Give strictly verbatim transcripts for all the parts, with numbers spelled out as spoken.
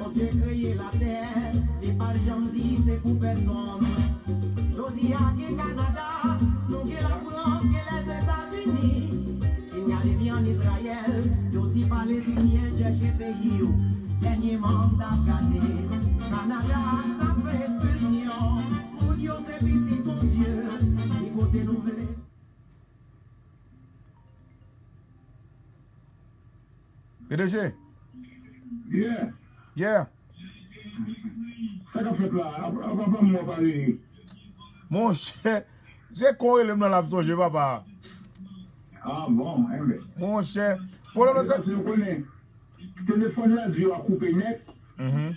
Bondye kreye latè, li pa t janm di se pou pèsonn. Jodi a gen Kanada, nou gen Lafrans, gen Lèzetazini. Si n gade byen ann Izrayèl, yo di Palestinyen chèche peyi yo. Dènyèman m t ap gade, Kanada t ap fè ekspilsyon. Moun yo se pitit Bondye, li kote nou vle. P D G. Yeah. Yeah. Sa k ap fèt la? Apa, apa m wè pa rele. Monchè, se kon rele m nan l ap sonje, papa. Ah bon, enben. Monchè, pwoblèm nan se. Paske ou konnen, telefòn radyo a koupe nèt. Mhm.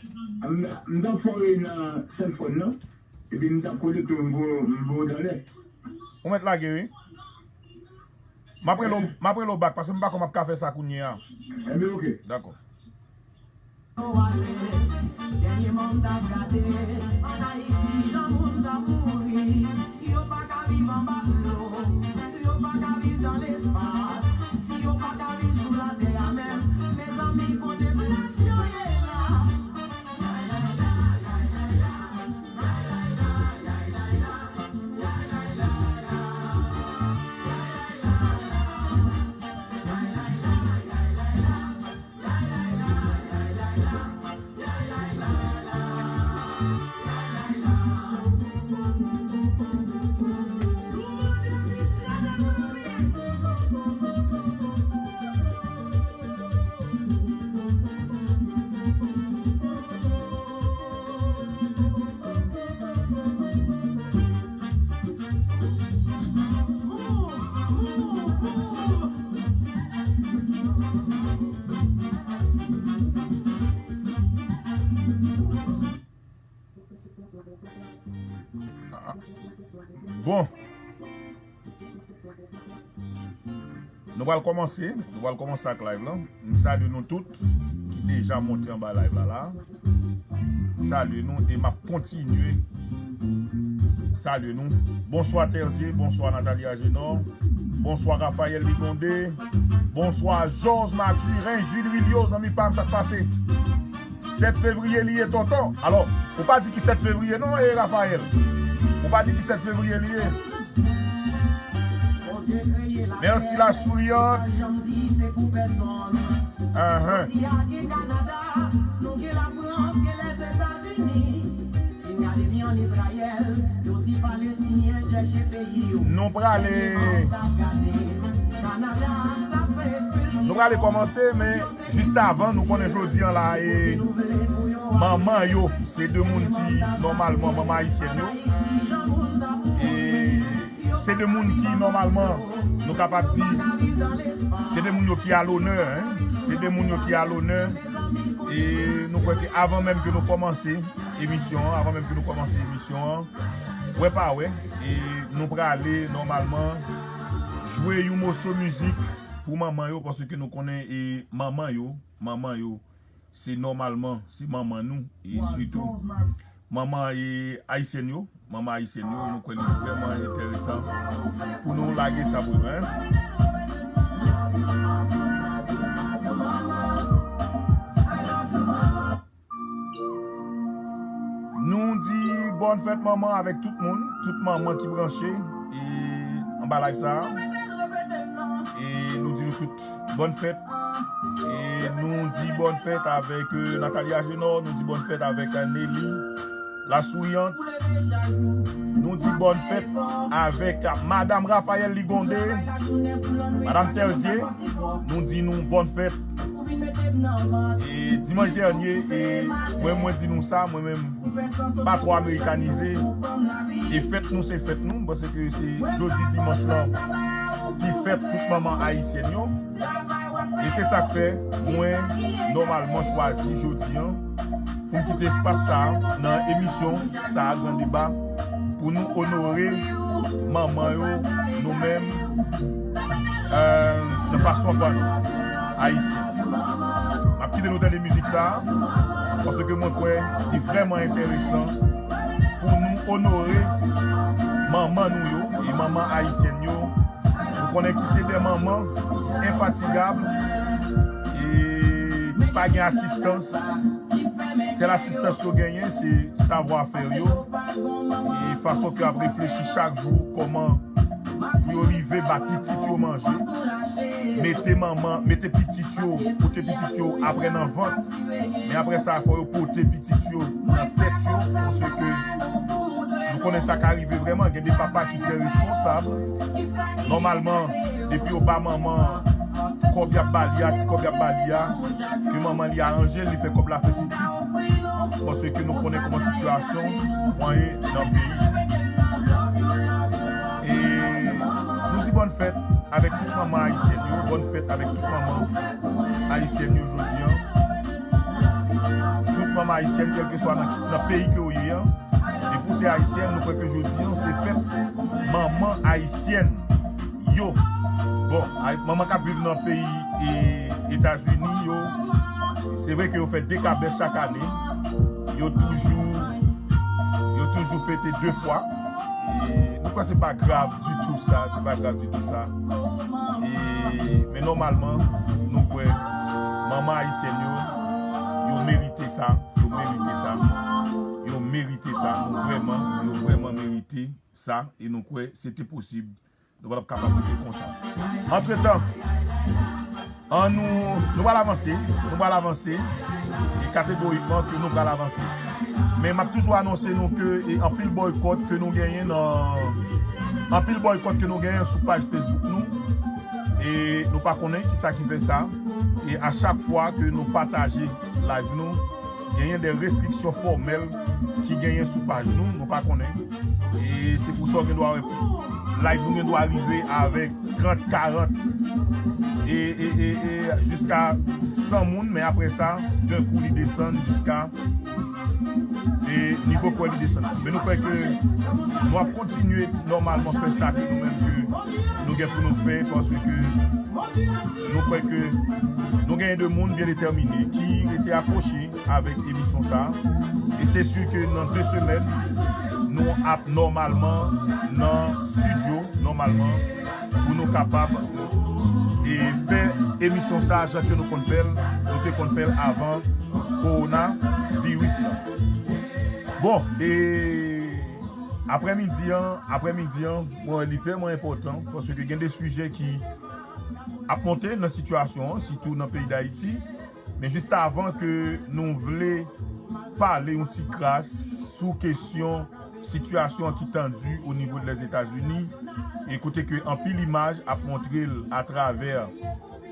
M, m t ap fè w rele nan sèlfòn nan. Epi m t ap konekte w, m vo-, m voye w dan lè. Ou mèt lage, wi. M ap rele w, m ap rele w bak, paske m pa kwè m ap ka fè sa kounye a. Enben, oke. Dakò. Dènyèman m t ap gade, ann Ayiti, jan moun t ap mouri, yo pa ka viv anba dlo, yo pa ka viv nan lespas, si yo pa ka viv sou latè a menm, mezanmi, kote plas yo ye la? Bon. Nou pral kòmanse, nou pral kòmanse ak live lan. M salye nou tout ki deja monte anba live la la. M salye nou e m ap kontinye salye nou. Bonswa Terzier, bonswa Nathalie Agénor, bonswa Raphaël Ligonde, bonswa Georges Mathurin, Jules Rilio, zanmi pa m, sa k pase? Sèt fevriye li ye, tonton. Alò, ou pa di ki sèt fevriye non, e Raphaël. Ou pa di ki sèt fevriye li ye. Mèsi la souriant. Ahan. Nou prale. Nou prale kòmanse, men jis avan, nou konnen jodi an la, e manman yo, se de moun ki, nòmalman, manman ayisyèn yo. E se de moun ki, nòmalman, nou kapab di, se de moun yo ki a lonè, en. Se de moun yo ki a lonè. E nou kwè ke avan menm ke nou kòmanse emisyon an, avan menm ke nou kòmanse emisyon an, wè pa wè, e nou prale nòmalman jwe yon moso mizik pou manman yo, paske nou konnen e manman yo, manman yo, se nòmalman, se manman nou, e sitou manman e ayisyèn yo, manman ayisyèn yo, nou kwè li vrèman enteresan pou nou lage sa pou yo, en. Nou di bòn fèt manman avèk tout moun, tout manman ki branche e anba live sa a. E nou di nou tout bòn fèt. E nou di bòn fèt avèk, euh, Nathalie Agénor, nou di bòn fèt avèk, euh, Nelly Lasouriant. Nou di bòn fèt avèk Madam Raphaël Ligonde, Madam Terzier. Nou di nou bòn fèt. E dimanch dènye, e mwen, mwen di nou sa, mwen menm, m pa twò amerikanize. E fèt nou, se fèt nou, paske se jodi dimanch lan. ki fèt tout manman ayisyèn yo. E se sa k fè mwen nòmalman chwazi jodi an pou m kite espas sa a nan emisyon sa a, Gran Deba, pou nou onore manman yo, nou menm, euh, nan fason pa nou, ayisyen. M ap kite nou tande mizik sa a, paske mwen kwè li vrèman enteresan pou nou onore manman nou yo, e manman ayisyèn yo. Nou konnen ki se de manman enfatigab, e ki pa gen asistans. Sèl asistans yo genyen, se savwafè yo, e fason ke y ap reflechi chak jou, kòman pou yo rive ba pitit yo manje, mete manman, mete pitit yo, pote pitit yo apre nan vant, men apre sa, fò yo pote pitit yo nan tèt yo, paske nou konnen sa ka rive vrèman. Gen de papa ki trè responsab. Nòmalman, depi yo ba manman kòb y ap ba li a, ti kòb y ap ba li a, ke manman li aranje l, li fè kòb la fè pitit. Paske nou konnen kòman sitiyasyon mwen ye nan peyi. E nou di bòn fèt avèk tout manman ayisyèn yo, bòn fèt avèk tout manman ayisyèn yo jodi an. Tout manman ayisyèn, kèlkeswa nan, nan peyi ke w ye an. Depi w se ayisyèn, nou kwè ke jodi an se fèt manman ayisyèn yo. Bon, ay, manman k ap viv nan peyi e, Etazini yo, se vre ke yo fè de kabès chak ane. Yo toujou, yo toujou fete de fwa. E nou kwè se pa grav ditou sa, se pa grav ditou sa. E, men nòmalman, nou kwè manman ayisyèn yo, yo merite sa, yo merite sa, yo merite sa, nou vrèman, yo vrèman merite sa, e nou kwè se te posib, nou pa t ap kapab rete konsa. Antretan, an nou, nou pral avanse, nou pral avanse, e kategorikman ke nou pral avanse. Men m ap toujou anonse nou ke e anpil bòykòt ke nou genyen nan, anpil bòykòt ke nou genyen sou paj Facebook nou, e nou pa konnen kisa ki fè sa, e a chak fwa ke nou pataje live nou, genyen de restriksyon fòmèl ki genyen sou paj nou, nou pa konnen. E se pou sa w gen dwa wè live nou gen dwa rive avèk trant, karant, e, e, e, e jiska san moun, men apre sa, d'un coup, li desann jiska, e nivo kwè li desann. Men nou kwè ke nou ap kontinye nòmalman fè sa ke nou menm ke nou gen pou nou fè, paske nou kwè ke nou genyen de moun byen detèmine ki rete akwoche avèk emisyon sa a. E se si ke nan de semèn, nou ap nòmalman nan estidyo, nòmalman, pou nou kapab e fè emisyon sa a jan ke nou konn fè l, nou te konn fè l avan kowonaviris la. Bon, e aprèmidi an, aprèmidi an, mwen wè li vrèman enpòtan, paske gen de sijè ki ap monte nan sitiyasyon an, sitou nan peyi Dayiti. Men jis avan ke nou vle pale yon ti kras sou kesyon sitiyasyon an ki tandi o nivo de Lèzetazini, e kote ke anpil imaj ap montre l atravè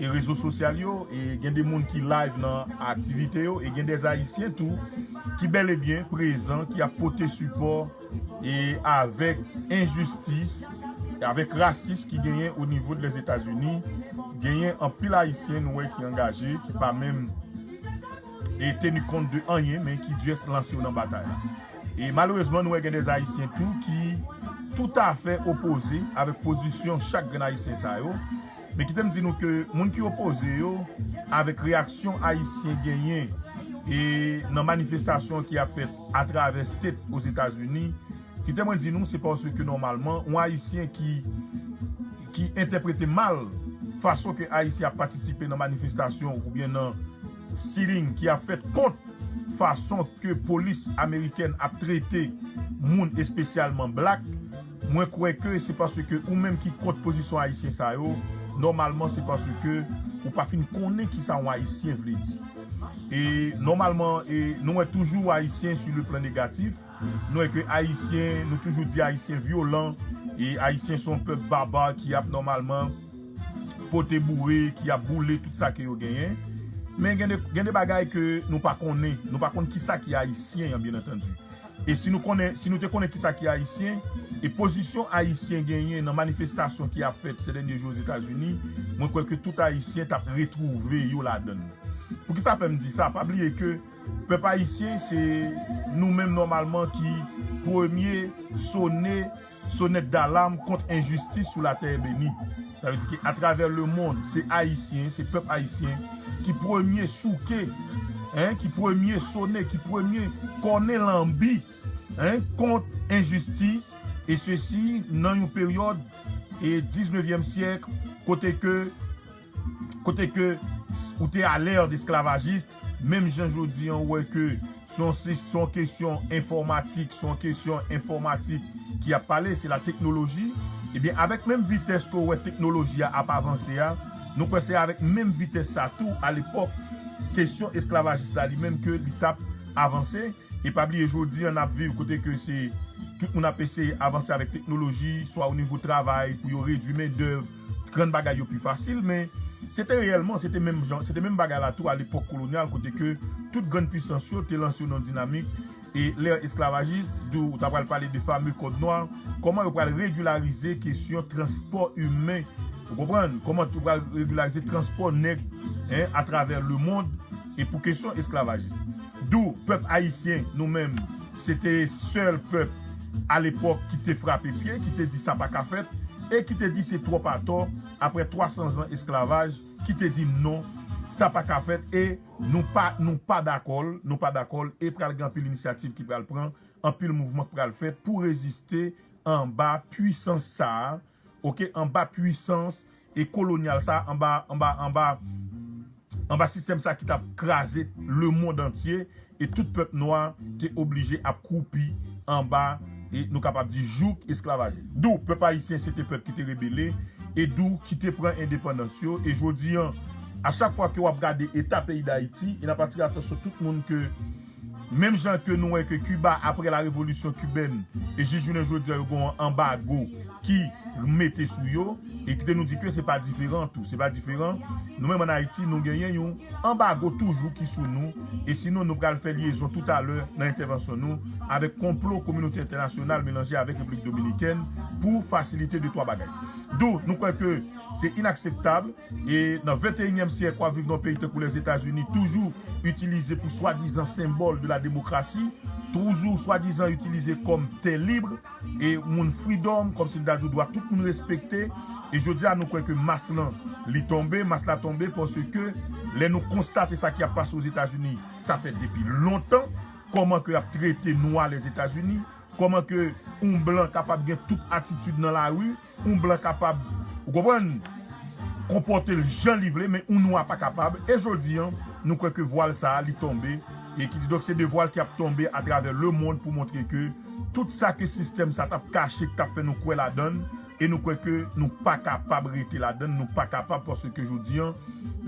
e rezo sosyal yo, e gen de moun ki live nan aktivite yo, e gen de Ayisyen tou ki bèl e byen prezan, ki ap pote sipò e avèk enjistis, e avèk rasis ki genyen o nivo de Lèzetazini, genyen anpil Ayisyen nou wè ki angaje, ki pa menm e teni kont de anyen, men ki just lanse yo nan batay la. E malerezman, nou wè gen de Ayisyen tou ki toutafè opoze avèk pozisyon chak grenn Ayisyen sa yo. Men kite m di nou ke moun ki opoze yo avèk reyaksyon Ayisyen genyen e nan manifestasyon ki ap fèt atravè state Ozetazini, kite mwen di nou, se paske nòmalman, yon Ayisyen ki, ki entèprete mal fason ke Ayisyen ap patisipe nan manifestasyon oubyen nan sitting ki ap fèt kont fason ke polis amerikèn ap trete moun, espesyalman blak, mwen kwè ke se paske ou menm ki kont pozisyon Ayisyen sa yo, nòmalman se paske ou pa fin konnen kisa yon Ayisyen vle di. E nòmalman, e nou wè toujou Ayisyen sou le plan negatif, nou wè ke Ayisyen, nou toujou di Ayisyen vyolan, e Ayisyen se yon pèp baba ki ap nòmalman pote boure, ki ap boule tout sa ke yo genyen. Men gen de, gen de bagay ke nou pa konnen. Nou pa konn kisa ki Ayisyen an, byen antandi. E si nou konnen, si nou te konnen kisa ki ayisyen, e pozisyon ayisyen genyen nan manifestasyon ki ap fèt se dènye jou Ozetazini, mwen kwè ke tout ayisyen t ap retwouve yo ladan l. Poukisa fè m di sa? Pa bliye ke pèp ayisyen se nou menm nòmalman ki premye sone sonèt dalam kont enjistis sou latè beni. Sa vle di ke atravè lemonn, se ayisyen, se pèp ayisyen ki premye souke, en, ki premye sone, ki premye kòne lanbi, en, kont enjistis, e sesi nan yon peryòd e diznevyèm syèk, kote ke kote ke ou te a lè desklavajis, menm jan jodi an ou wè ke se yon, se yon kesyon enfòmatik, se yon kesyon enfòmatik ki ap pale, se la teknoloji. Ebyen, avèk menm vitès ke ou wè teknoloji a ap avanse a, nou kwè se avèk menm vitès sa tou, alepòk, kesyon esklavajis la li menm ke li t ap avanse. E pa bliye, jodi an n ap viv kote ke se tout moun ap eseye avanse avèk teknoloji, swa o nivo travay, pou yo redui mendèv, rann bagay yo pi fasil, men se te reyèlman, se te menm jan, se te menm bagay la tou alepòk kolonyal, kote ke tout grann pisans yo te lanse yo nan dinamik e lè esklavajis, di w ta pral pale de fame kòd nwa, kòman yo pral regilarize kesyon transpò imen, ou konprann? Kòman yo pral regilarize transpò nèg, en, atravè lemonn, e pou kesyon esklavajis. Di w, pèp ayisyen, nou menm, se te sèl pèp alepòk ki te frape pye, ki te di sa pa ka fèt, e ki te di se twòp atò, apre twa san zan esklavaj, ki te di non, sa pa ka fèt, e nou pa, nou pa dakò l, nou pa dakò l, e pral gen anpil inisyativ ki pral pran, anpil mouvman ki pral fèt pou reziste anba pwisans sa a, oke, anba pwisans e kolonyal sa, anba, anba, anba, anba sistèm sa ki t ap kraze lemonn antye, e tout pèp nwa te oblije ap kwoupi anba, e nou kapab di, jouk esklavajis. Di w, pèp ayisyen se te pèp ki te rebele, e di w ki te pran endepandans yo, e jodi an, a chak fwa ke w ap gade eta peyi Dayiti, e n ap atire atansyon tout moun ke menm jan ke nou wè ke Kiba, apre la revolisyon kibèn, e jis jounen jodi an, yo gen yon anbago ki mete sou yo, e kite nou di ke se pa diferan tou, se pa diferan. Nou menm ann Ayiti, nou genyen yon anbago toujou ki sou nou, e sinon nou pral fè lyezon toutalè nan entèvansyon nou avèk konplo kominote entènasyonal melanje avèk Repiblik Dominikèn pou fasilite de twa bagay. Di w, nou kwè ke se inakseptab, e nan venteyinyèm syèk, w ap viv nan yon peyi tankou Lèzetazini, toujou itilize pou swadizan senbòl de la demokrasi, toujou swadizan itilize kòm tè lib, e moun freedom, kòmsi n ta di w dwa tout moun respekte. E jodi a, nou kwè ke mas lan, li tonbe, mas la tonbe, paske lè nou konstate sa ki ap pase Ozetazini, sa fè depi lontan, kòman ke y ap trete nwa Lèzetazini, kòman ke yon blan kapab gen tout atitid nan lari, yon blan kapab, ou konprann, konpòte l jan li vle, men yon nwa pa kapab. E jodi an, nou kwè ke vwal sa a, li tonbe, e ki di donk se de vwal ki ap tonbe atravè lemonn pou montre ke tout sa ke sistèm sa t ap kache, ki t ap fè nou kwè ladan l, e nou kwè ke nou pa kapab rete ladan l, nou pa kapab, paske jodi an,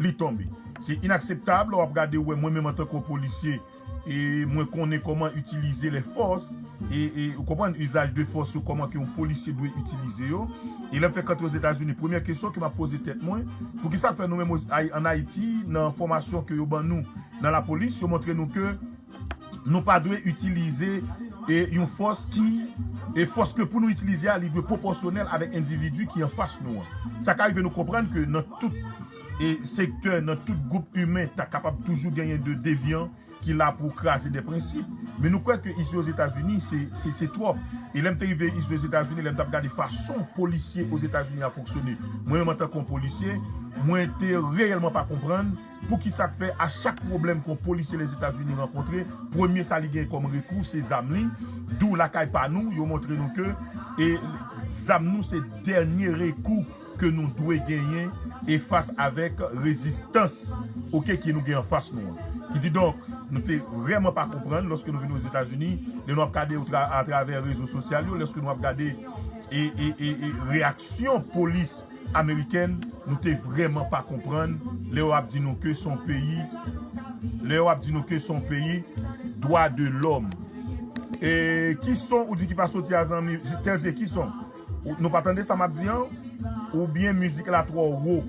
li tonbe. Se inakseptab, lè w ap gade, ou wè mwen menm antanke yon polisye, e mwen konnen kòman itilize lèfòs, e, e ou konprann, izaj de fòs yo, kòman ke yon polisye dwe itilize yo. E lè m fèk antre Ozetazini, premyè kesyon ke m ap poze tèt mwen, poukisa k fè nou menm Oz-, Ay-, ann Ayiti, nan fòmasyon ke yo ban nou nan lapolis, yo montre nou ke nou pa dwe itilize, e, yon fòs ki, e fòs ke pou nou itilize a, li dwe pwopòsyonèl avèk endividi ki anfas nou an. Sa ka rive nou konprann ke nan tout, e, sektè, nan tout gwoup imen, ta kapab toujou genyen de devyan ki la pou kraze de prensip. Men nou kwè ke isi Ozetazini, se, se, se twòp. E lè m te rive isi Ozetazini, lè m t ap gade fason polisye Ozetazini ap fonksyone, mwen menm antanke yon polisye, mwen te reyèlman pa konprann poukisa k fè a chak pwoblèm ke yon polisye Lèzetazini rankontre, premye sa li gen kòm rekou, se zam li. Di w lakay pa nou, yo montre nou ke, e, zam nou se dènye rekou ke nou dwe genyen e fas avèk rezistans, oke, ke nou gen anfas nou an. Ki di donk, nou te vrèman pa konprann lòske nou vin Ozetazini, lè nou ap gade otra-, atravè rezo sosyal yo, lòske nou ap gade e, e, e, e reyaksyon polis amerikèn, nou te vrèman pa konprann lè yo ap di nou ke se yon peyi, lè yo ap di nou ke se yon peyi dwa de lòm. E ki son ou di ki pa soti a, zanmi? Tèzye, ki son? Ou, nou pa tande sa m ap di an? Oubyen mizik la twò wo?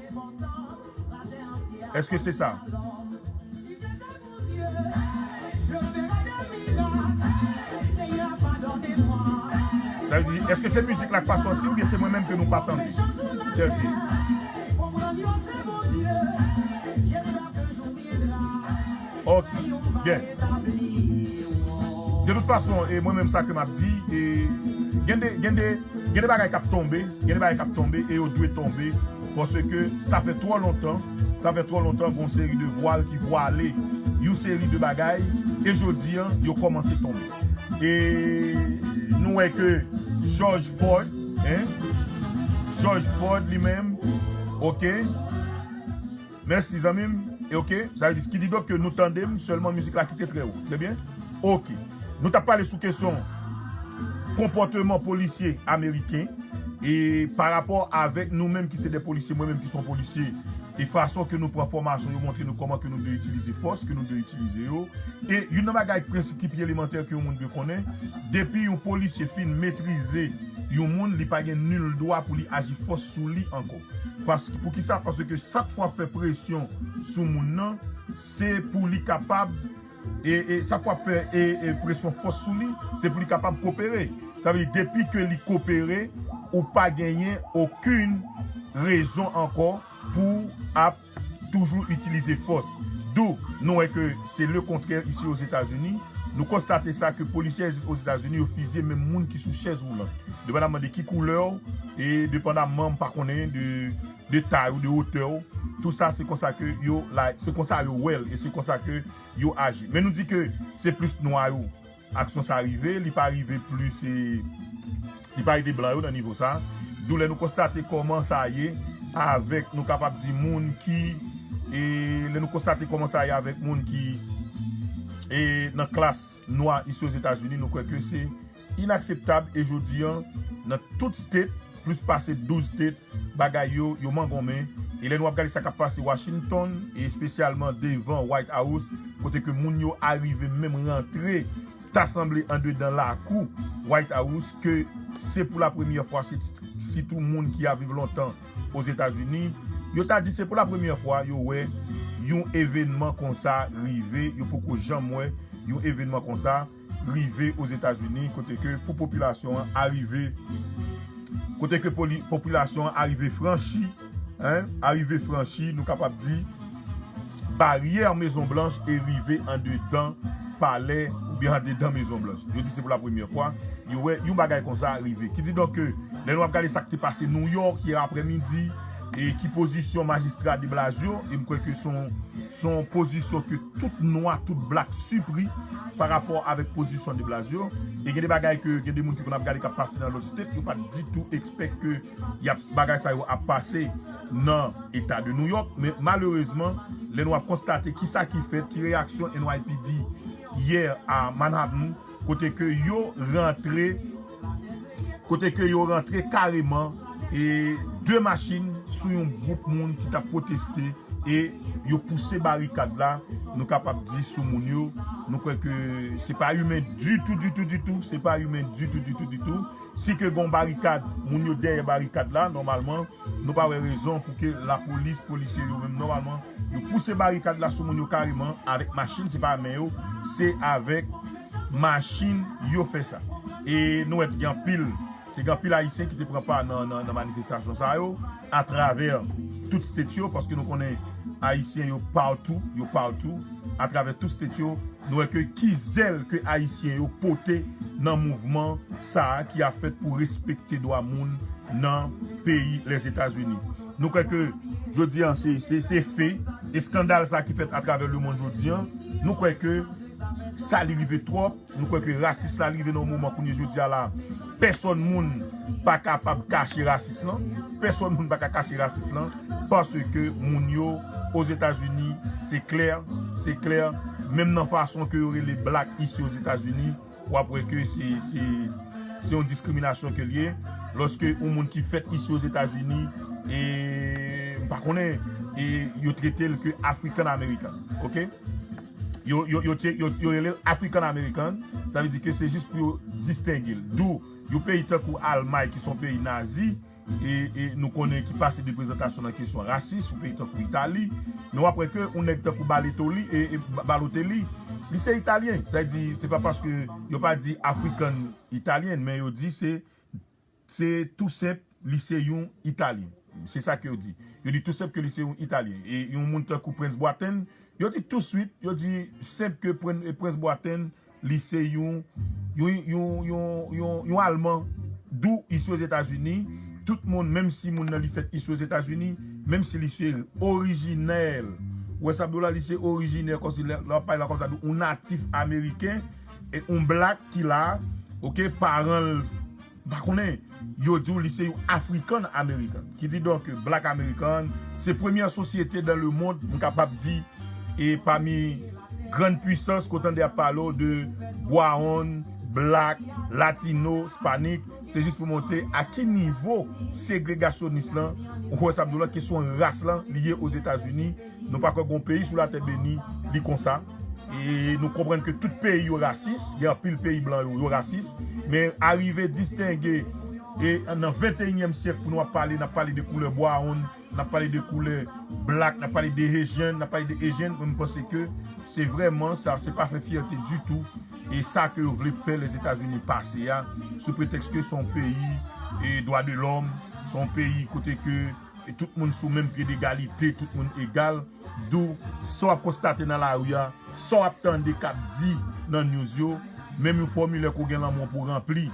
Èske se sa? Sa vle di, èske se mizik la k pa sòti oubyen se mwen menm ke nou pa tande? Chèlsi. Ok, byen. De tout fason, e mwen menm sa ke m ap di, e gen de, gen de, gen de bagay k ap tonbe, gen de bagay k ap tonbe e yo dwe tonbe, paske sa fè twò lontan, sa fè twò lontan gon seri de vwal ki vwale yon seri de bagay, e jodi an, yo kòmanse tonbe. E nou wè ke George Floyd, hein? George Floyd li menm, ok? Mèsi, zanmi m. E ok, sa vle di, ki di donk ke nou tande m, sèlman mizik la ki te trè wo. Trè byen? Ok. Nou t ap pale sou kesyon konpòteman polisye ameriken. E pa rapò avèk nou menm ki se de polisye, mwen menm ki se yon polisye, e fason ke nou pran fòmasyon, yo montre nou kòman ke nou dwe itilize fòs, ke nou dwe itilize yo. E youn nan bagay prensip ki pi elemantè ke yon moun dwe konnen, depi yon polisye fin metrize yon moun, li pa gen nil dwa pou li aji fòs sou li ankò. Paske, poukisa? Paske chak fwa w ap fè presyon sou moun nan, se pou li kapab, e, e chak fwa w ap fè, e, e presyon fòs sou li, se pou li kapab kopere. Sa vle di, depi ke li kopere, ou pa genyen okenn rezon ankò pou ap toujou itilize fòs. Dou, nou wè ke se le kontrè isi Ozetazini. Nou konstate sa ke polisye Ozetazini yo fizye menm moun ki sou chèz woulant. Depandamman de ki koulè w, e depandamman, m pa konnen, de, de tay ou, de wotè w. Tou sa, se konsa ke yo, la, se konsa yo wè l, e se konsa ke yo aji. Men nou di ke se plis nwa yo aksyon sa rive, li pa rive plis, e, li pa rive blan yo nan nivo sa. Dou lè nou konstate kòman sa ye avèk, nou kapab di, moun ki, e, lè nou konstate kòman sa ye avèk moun ki, e, nan klas nwa isi Ozetazini, nou kwè ke se inakseptab, e jodi an, nan tout state, plis pase douz state, bagay yo, yo mangonmen. E lè nou ap gade sa k ap pase Washington, e espesyalman devan White House, kote ke moun yo arive menm rantre, ta sanble andedan lakou White House, ke se pou la premyè fwa, se sitou moun ki ap viv lontan Ozetazini, yo ta di se pou la premyè fwa yo wè yon evènman konsa rive, yo poko janm wè yon evènman konsa rive Ozetazini, kote ke pou popilasyon an arive, kote ke poli-, popilasyon an arive franchi, hein, arive franchi, nou kapab di, baryè Mezon Blanch e rive andedan palè oubyen andedan Mezon Blanch. Yo di se pou la premyè fwa yo wè yon bagay konsa rive. Ki di donk ke lè nou ap gade sa k te pase Nouyòk yè aprèmidi, e ki pozisyon majistra de Blasio, e m kwè ke se yon, se yon pozisyon ke tout nwa, tout blak sipri pa rapò avèk pozisyon de Blasio. E gen de bagay ke, gen de moun ki konn ap gade k ap pase nan lòt state, yo pa t ditou expect ke y ap, bagay sa yo ap pase nan eta de Nouyòk. Men malerezman, lè nou ap konstate ki sa ki fèt, ki reyaksyon N Y P D yè a Manhattan, kote ke yo rantre, kote ke yo rantre kareman, e de machin sou yon gwoup moun ki t ap pwoteste, e yo pouse barikad la, nou kapab di, sou moun yo. Nou kwè ke se pa imen ditou, ditou, ditou, se pa imen ditou, ditou, ditou. Si ke gon barikad, moun yo dèyè barikad la, nòmalman, nou pa wè rezon pou ke lapolis, polisye yo menm, nòmalman, yo pouse barikad la sou moun yo kareman avèk machin, se pa men yo, se avèk machin yo fè sa. E nou wè gen anpil, se gen anpil Ayisyen ki te pran pa nan, nan, nan manifestasyon sa yo, atravè tout state yo, paske nou konnen Ayisyen yo patou, yo patou, atravè tout state yo, nou wè ke ki zèl ke Ayisyen yo pote nan mouvman sa a ki ap fèt pou respekte dwa moun nan peyi Lèzetazini. Nou kwè ke jodi an se, se, se fe, eskandal sa ki fèt atravè lemonn jodi an, nou kwè ke sa li rive twòp, nou kwè ke rasis la rive nan yon moman kounye jodi a la, pèsòn moun pa kapab kache rasis lan, pèsòn moun pa ka kache rasis lan, paske moun yo Ozetazini, se klè, se klè, menm nan fason ke yo rele black isi Ozetazini, w ap wè ke se, se, se yon diskriminasyon ke l ye. Lòske yon moun ki fèt isi Ozetazini, e m pa konnen, e yo trete l ke African American, ok? Yo, yo, yo, te- yo, yo rele l African American, sa vle di ke se jis pou yo distenge l. Dou, yon peyi tankou Almay, ki se yon peyi nazi, e, e nou konnen ki pase de prezantasyon nan kesyon rasis, yon peyi tankou Itali, men w ap wè ke yon nèg tankou Baletoli, e, e Ba- Balotelli, li se italyen. Sa vle di, se pa paske yo pa di African Italian, men yo di se se tou senp, li se yon Italyen. Se sa ke yo di. Yo di tou senp ke li se yon Italyen. E yon moun tankou Prens Bwaten, yo di tou swit, yo di senp ke Pren- Prens Bwaten, li se yon, yon, yon, yon, yon, yon Alman, dou isi Ozetazini. Tout moun, menm si moun nan li fèt isi Ozetazini, menm si li se orijinè, ou wè sa m di w la, li se orijinè, kòmsi lè lè w ap pale la kòmsa, di yon natif ameriken, e yon black ki la, oke, paran l, m pa konnen, yo di w li se yon African American. Ki di donk, black American, se premyè sosyete dans le monde, m kapab di, e pami grann pwisans, kote w ap pale w de bwawon, black, latino, spanik, se jis pou montre a ki nivo segregasyonis lan, ou wè sa m di w la, kesyon ras lan, li ye Ozetazini. Nou pa kwè gon peyi sou latè beni, li konsa. E nou konprann ke tout peyi yo rasis, gen anpil peyi blan yo, yo rasis, men arive distenge, e nan venteyinyèm syèk pou nou ap pale, n ap pale de koulè bwawon, n ap pale de koulè black, n ap pale de Asian, n ap pale de Asian, mwen m panse ke se vrèman sa, se pa fè fyète ditou. E sa ke yo vle fè Lèzetazini pase a, sou pretèks ke se yon peyi, e dwa de lòm, se yon peyi kote ke e tout moun sou menm pye degalite, tout moun egal. Dou, sa w ap konstate nan lari a, sa w ap tande k ap di nan news yo, menm yon fòmilè ke w gen lanmou pou ranpli.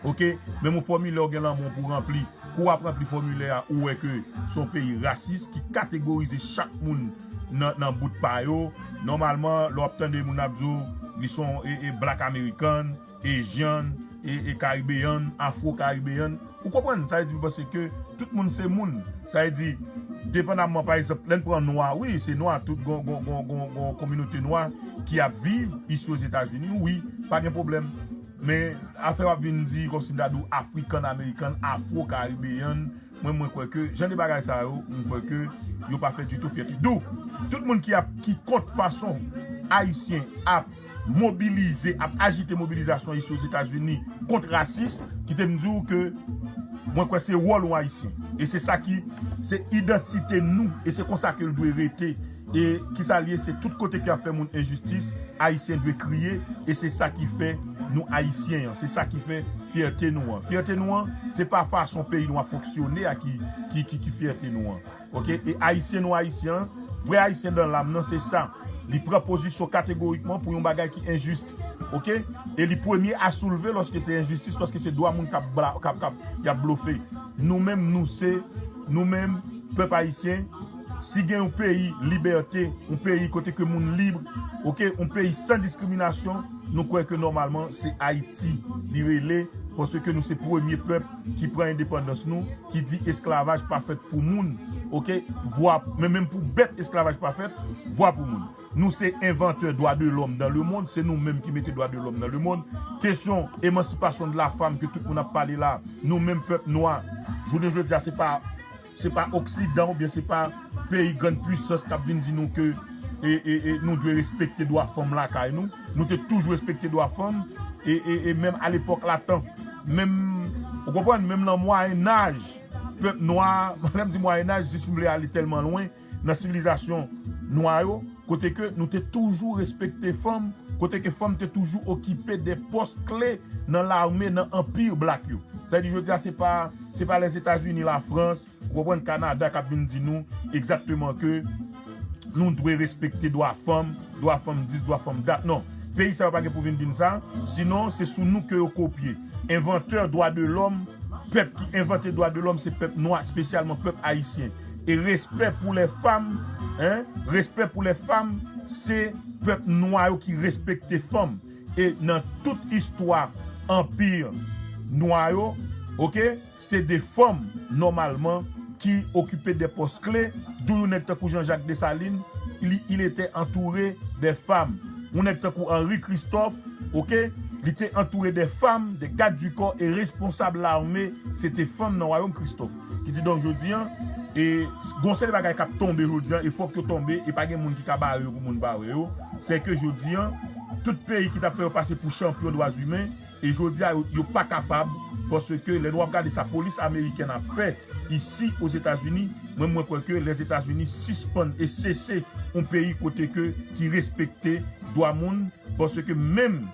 Oke? Menm yon fòmilè w gen lanmou pou ranpli. Kou w ap ranpli fòmilè a, ou wè ke se yon peyi rasis ki kategorize chak moun nan, nan bout pa yo. Nòmalman, lè w ap tande moun ap di w, li se yon e, e black American, Asian, e, e Caribbean, Afro Caribbean. Ou konprann? Sa vle di, m panse ke tout moun se moun. Sa vle di, depandamman, pa egzanp, lè n pran nwa, wi, se nwa, tout gon, gon, gon, gon, gon kominote nwa ki ap viv isi Ozetazini, wi, pa gen pwoblèm. Men, afè w ap vin di, kòmsi m ta di w African American, Afro Caribbean, mwen, mwen kwè ke, jan de bagay sa yo, mwen kwè ke yo pa fè ditou fyète. Dou, tout moun ki ap, ki kont fason Ayisyen ap mobilize, ap ajite mobilizasyon isi Ozetazini kont rasis, kite m di w ke mwen kwè se wòl yon Ayisyen. E se sa ki, se idantite nou, e se konsa ke l dwe rete. E kisa l ye, se tout kote ki ap fè moun enjistis, Ayisyen dwe kriye, e se sa ki fè nou Ayisyen an, se sa ki fè fyète nou an. Fyète nou an, se pa fason peyi nou ap fonksyone a ki, ki, ki, ki fyète nou an. Oke? E Ayisyen nou Ayisyen an, vrè Ayisyen dan lam nan, se sa. Li pran pozisyon kategorikman pou yon bagay ki enjis. Oke? E li premye a soulve lòske se enjistis, lòske se dwa moun k ap bla-, k ap, k ap, y ap blofe. Nou menm, nou se, nou menm, pèp ayisyen, si gen yon peyi libète, yon peyi kote ke moun lib, oke, yon peyi san diskriminasyon, nou kwè ke nòmalman se Ayiti li rele, paske nou se premye pèp ki pran endepandans nou, ki di esklavaj pa fèt pou moun, oke, vwa, men menm pou bèt esklavaj pa fèt, vwa pou moun. Nou se envantè dwa de lòm dan le mond, se nou menm ki mete dwa de lòm nan le mond. Kesyon emansipasyon de la femme ke tout moun ap pale la, nou menm pèp nwa, jounen jodi a se pa, se pa Oksidan oubyen se pa peyi grann pwisans k ap vin di nou ke e, e, e, nou dwe respekte dwa fanm lakay nou. Nou te toujou respekte dwa fanm e, e, e menm alepòk latan, menm, ou konprann, menm nan Mwayennaj, pèp nwa, lè m di Mwayennaj, jis m vle ale tèlman lwen, nan sivilizasyon nwa yo, kote ke nou te toujou respekte fanm, kote ke fanm te toujou okipe de pòs kle nan lame, nan anpi blak yo. Sa vle di, jodi a, se pa, se pa Lèzetazini, Lafrans, ou konprann, Kanada k ap vin di nou egzakteman ke nou dwe respekte dwa fanm, dwa fanm dis, dwa fanm dat. Non. Peyi sa yo pa gen pou vin di n sa, sinon se sou nou ke yo kopye. Envantè dwa de lòm, pèp ki envante dwa de lòm, se pèp nwa, espesyalman pèp ayisyen. E respè pou lè fanm, en, respè pou lè fanm, se pèp nwa yo ki respekte fanm. E nan tout istwa anpi nwa yo, oke, se de fanm, nòmalman, ki okipe de pòs kle, dou yon nèg tankou Jean-Jacques Dessalines, il, il était entouré des femmes. Yon nèg tankou Henri Christophe, oke, li te antoure de fanm, de gad di kò e responsab lame, se te fanm nan wayòm Christophe. Ki di donk jodi an, e gon seri bagay k ap tonbe jodi an, e fòk yo tonbe, e pa gen moun ki ka bare yo pou moun bare yo. Se ke jodi an, tout peyi ki t ap fè yo pase pou chanpyon dwa imen, e jodi a, yo, yo pa kapab, paske lè nou ap gade sa polis amerikèn ap fè isi Ozetazini, mwen, mwen kwè ke Lèzetazini sispann e sese yon peyi kote ke, ki respekte dwa moun, paske menm,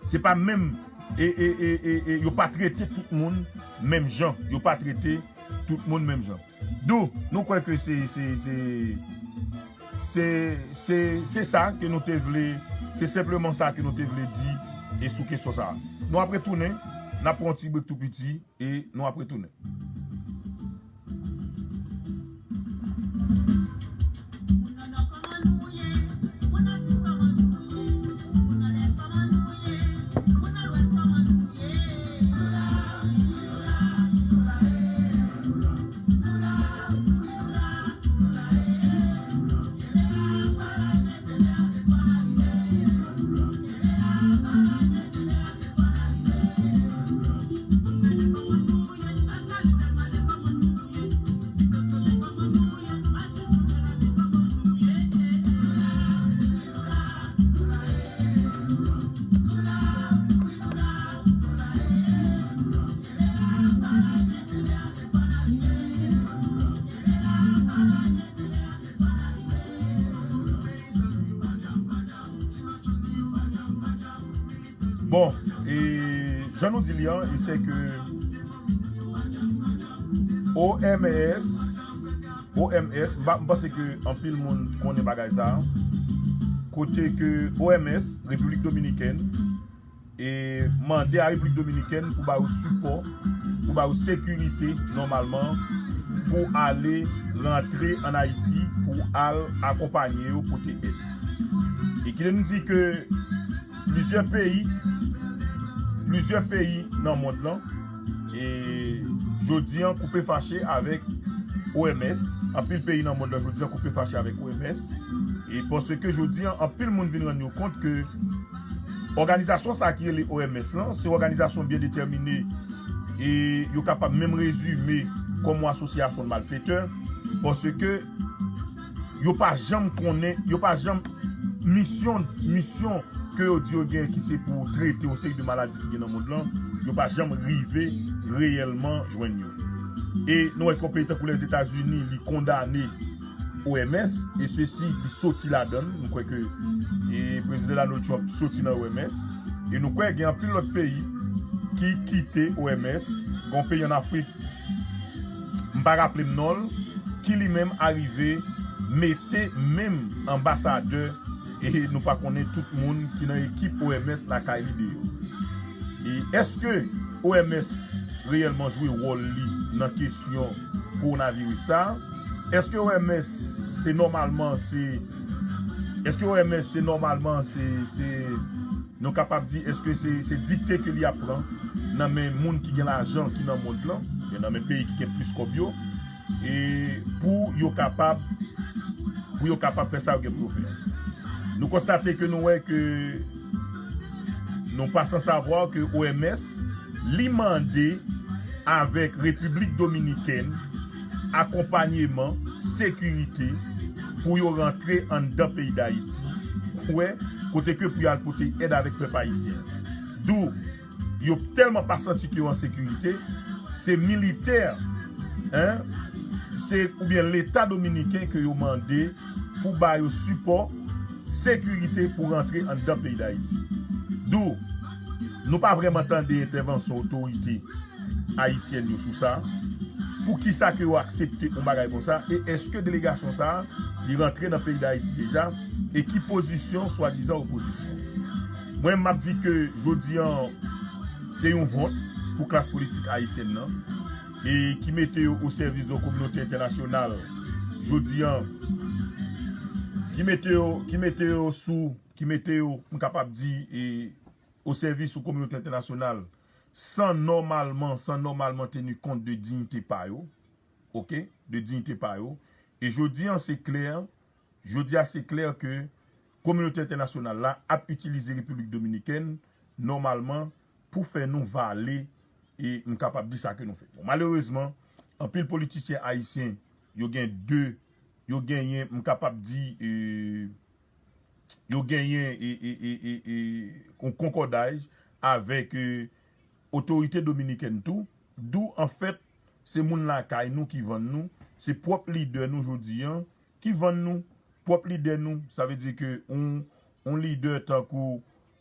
se pa menm e, e, e, e, e yo pa trete tout moun menm jan. Yo pa trete tout moun menm jan. Dou, nou kwè ke se, se, se, se, se, se sa ke nou te vle, se senpleman sa ke nou te vle di e sou kesyon sa a. Nou ap retounen, n ap pran yon ti brek tou piti e nou ap retounen. Bon, e jan nou di li an, e se ke O M S, O M S, m pa, m panse ke anpil moun konnen bagay sa a. Kote ke O M S, Repiblik Dominikèn, e mande a Repiblik Dominikèn pou ba yo sipò, pou ba yo sekirite nòmalman, pou ale rantre ann Ayiti, pou al akonpanye yo, pote èd. E kite nou di ke plizyè peyi, plizyè peyi nan mond lan, e jodi an koupe fache avèk O M S. Anpil peyi nan mond lan jodi an koupe fache avèk O M S. E paske jodi an, anpil moun vin rann yo kont ke òganizasyon sa ki rele O M S lan, se yon òganizasyon byen detèmine e yo kapab menm rezime kòm yon asosyasyon de malfetè, paske yo pa janm konnen, yo pa janm misyon, misyon ke yo di yo gen ki se pou trete yon seri de maladi ki gen nan mond lan, yo pa janm rive reyèlman jwenn yo. E nou wè ke yon peyi tankou Lèzetazini, li kondane O M S, e sesi, li soti ladan l. Nou kwè ke e, Prezidan Donald Trump soti nan O M S. E nou kwè gen anpil lòt peyi ki kite O M S. Gen yon peyi ann Afrik, m pa raple m non l, ki li menm arive mete menm anbasadè, e nou pa konnen tout moun ki nan ekip O M S lakay li deyò. E èske O M S reyèlman jwe wòl li nan kesyon kowonaviris sa a? Èske O M S se nòmalman se, èske O M S se nòmalman se, se, nou kapab di, èske se, se dikte ke li ap pran nan men moun ki gen lajan ki nan mond lan, oubyen nan men peyi ki gen plis kòb yo, e pou yo kapab, pou yo kapab fè sa yo gen pou yo fè? Nou konstate ke nou wè ke nou pa san savwa ke O M S, li mande avèk Repiblik Dominikèn akonpanyeman, sekirite pou yo rantre anndan peyi Dayiti, wè, kote ke pou y al pote èd avèk pèp ayisyen. Dou, yo tèlman pa santi ke yo an sekirite, se militè, en, se, oubyen Leta dominiken ke yo mande pou ba yo sipò, sekirite pou rantre anndan peyi Dayiti. Dou, nou pa vrèman tande entèvansyon otorite ayisyèn yo sou sa. Poukisa ke yo aksepte yon bagay konsa? E èske delegasyon sa a, li rantre nan peyi Dayiti deja? E ki pozisyon swadizan opozisyon? Mwen, m ap di ke jodi an, se yon wont pou klas politik ayisyèn nan, e ki mete yo o sèvis de yon kominote entènasyonal jodi an, ki mete yo, ki mete yo sou, ki mete yo, m kapab di, e, o sèvis yon kominote entènasyonal, san nòmalman, san nòmalman teni kont de diyite pa yo, oke, de diyite pa yo. E jodi an, se klè, jodi a, se klè ke kominote entènasyonal la ap itilize Repiblik Dominikèn nòmalman pou fè nou vale, e m kapab di sa ke nou fè. Bon, malerezman, anpil politisyen ayisyen, yo gen de, yo genyen, m kapab di, e, yo genyen, e, e, e, e, e, yon konkòdaj avèk, e, otorite dominikèn tou, dou, anfèt, se moun lakay nou ki vann nou, se pwòp lidè nou jodi an ki vann nou, pwòp lidè nou, sa vle di ke yon, yon lidè tankou,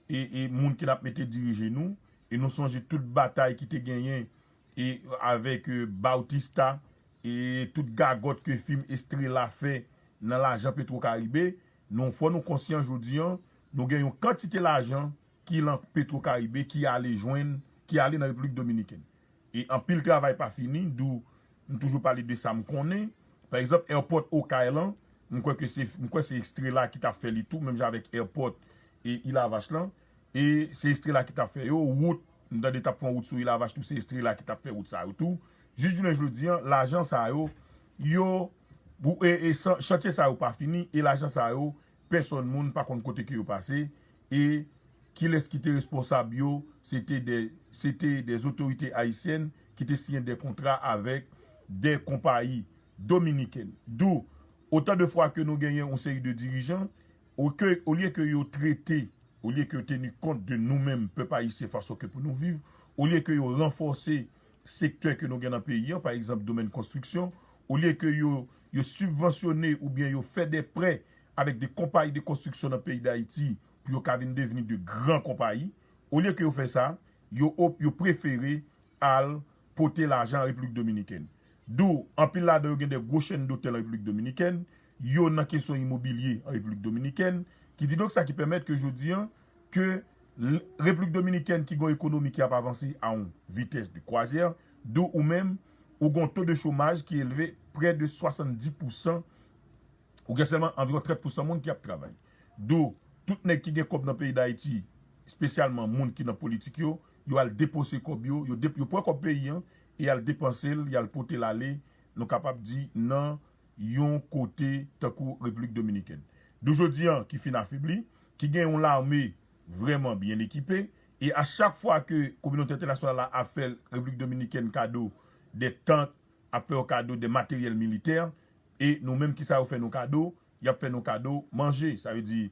e, e, moun ke l ap mete dirije nou, E nou sonje tout batay ki te genyen e avèk e, Bautista e tout gagòt ke fim Estrela fè nan lajan Petro Caribe. Nou fò nou konsyan jodi an, nou gen yon kantite lajan ki lan Petro Caribe ki ale jwenn, ki ale nan Repiblik Dominikèn. E anpil travay pa fini, dou m toujou pale de sa m konnen. Pa egzanp, airport Okay lan, m kwè ke se, m kwè se Estrela ki t ap fè li tou, menm jan avèk airport e Ilavach lan. E se Estrela ki t ap fè yo, wout, m tande t ap fè yon wout sou Ilavach tou, se Estrela ki t ap fè wout sa yo tou. Jis jounen jodi an, lajan sa yo, yo, pou, e, e chan- chantye sa yo pa fini, e lajan sa yo, pèsòn moun pa konn kote ke yo pase, e kilès ki te responsab yo, se te de, se te de otorite ayisyèn ki te siyen de kontra avèk de konpayi dominikèn. Dou, otan de fwa ke nou genyen yon seri de dirijan, olye ke yo trete, olye ke yo teni kont de nou menm, pèp ayisyen, fason ke pou nou viv, olye ke yo ranfòse sektè ke nou gen nan peyi an, pa egzanp, domèn konstriksyon, olye ke yo, yo sibvansyone oubyen yo fè de prè avèk de konpayi de konstriksyon nan peyi Dayiti pou yo ka vin devni de gran konpayi, olye ke yo fè sa, yo, op- yo prefere al pote lajan an Repiblik Dominikèn. Dou, anpil ladan yo gen de gwo chèn dotèl an Repiblik Dominikèn, yo nan kesyon imobilye an Repiblik Dominikèn, ki di donk sa ki pèmèt ke jodi an, ke l- Repiblik Dominikèn ki gen yon ekonomi ki ap avanse a yon vitès de kwazyè, dou ou menm, ou gen yon to de chomaj ki elve prè de swasanndis pousan, ou gen sèlman anviwon trant pousan moun ki ap travay. Dou, tout nèg ki gen kòb nan peyi Dayiti, espesyalman moun ki nan politik yo, yo al depanse kòb yo, yo, dep- yo pran kòb peyi an, e y al depanse l, y al pote l ale, nou kapab di, nan yon kote tankou Repiblik Dominikèn. Dou jodi an, ki fin afebli, ki gen yon lame vrèman byen ekipe, e a chak fwa ke kominote entènasyonal la ap fè Repiblik Dominikèn kado de tank, ap fè yo kado de materyèl militè, e nou menm, kisa yo fè nou kado? Y ap fè nou kado manje. Sa vle di,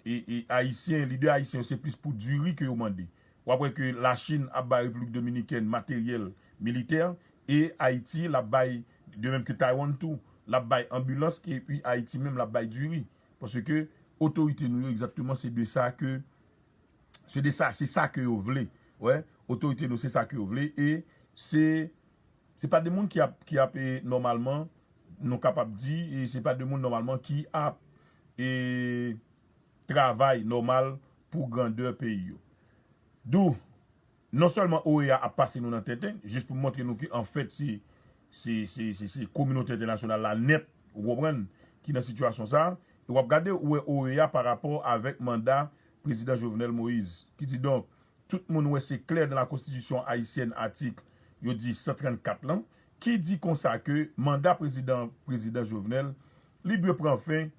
e, e ayisyen, lidè ayisyen yo, se plis pou diri ke yo mande. W ap wè ke Lachin ap bay Repiblik Dominikèn materyèl militè, e Ayiti l ap bay, de menm ke Taiwan tou, l ap bay anbilans, epi Ayiti menm l ap bay diri. Paske otorite nou yo egzakteman se de sa ke, se de sa, se sa ke yo vle. Wè, otorite nou se sa ke yo vle, e se, se pa de moun ki ap, ki ap, e, nòmalman, nou kapab di, e se pa de moun nòmalman ki ap, e, travay nòmal pou grandè peyi yo. Dou, non sèlman O E A ap pase nou nan tenten, jis pou montre nou ke anfèt se, se, se, se, se kominote entènasyonal la nèt, ou konprann, ki nan sitiyasyon sa a, e w ap gade ou wè O E A pa rapò avèk manda prezidan Jovenel Moïse, ki di donk, tout moun wè se klè nan la konstitisyon ayisyèn atik, yo di san trannkat lan, ki di konsa ke manda prezidan, prezidan Jovenel, li dwe pran fen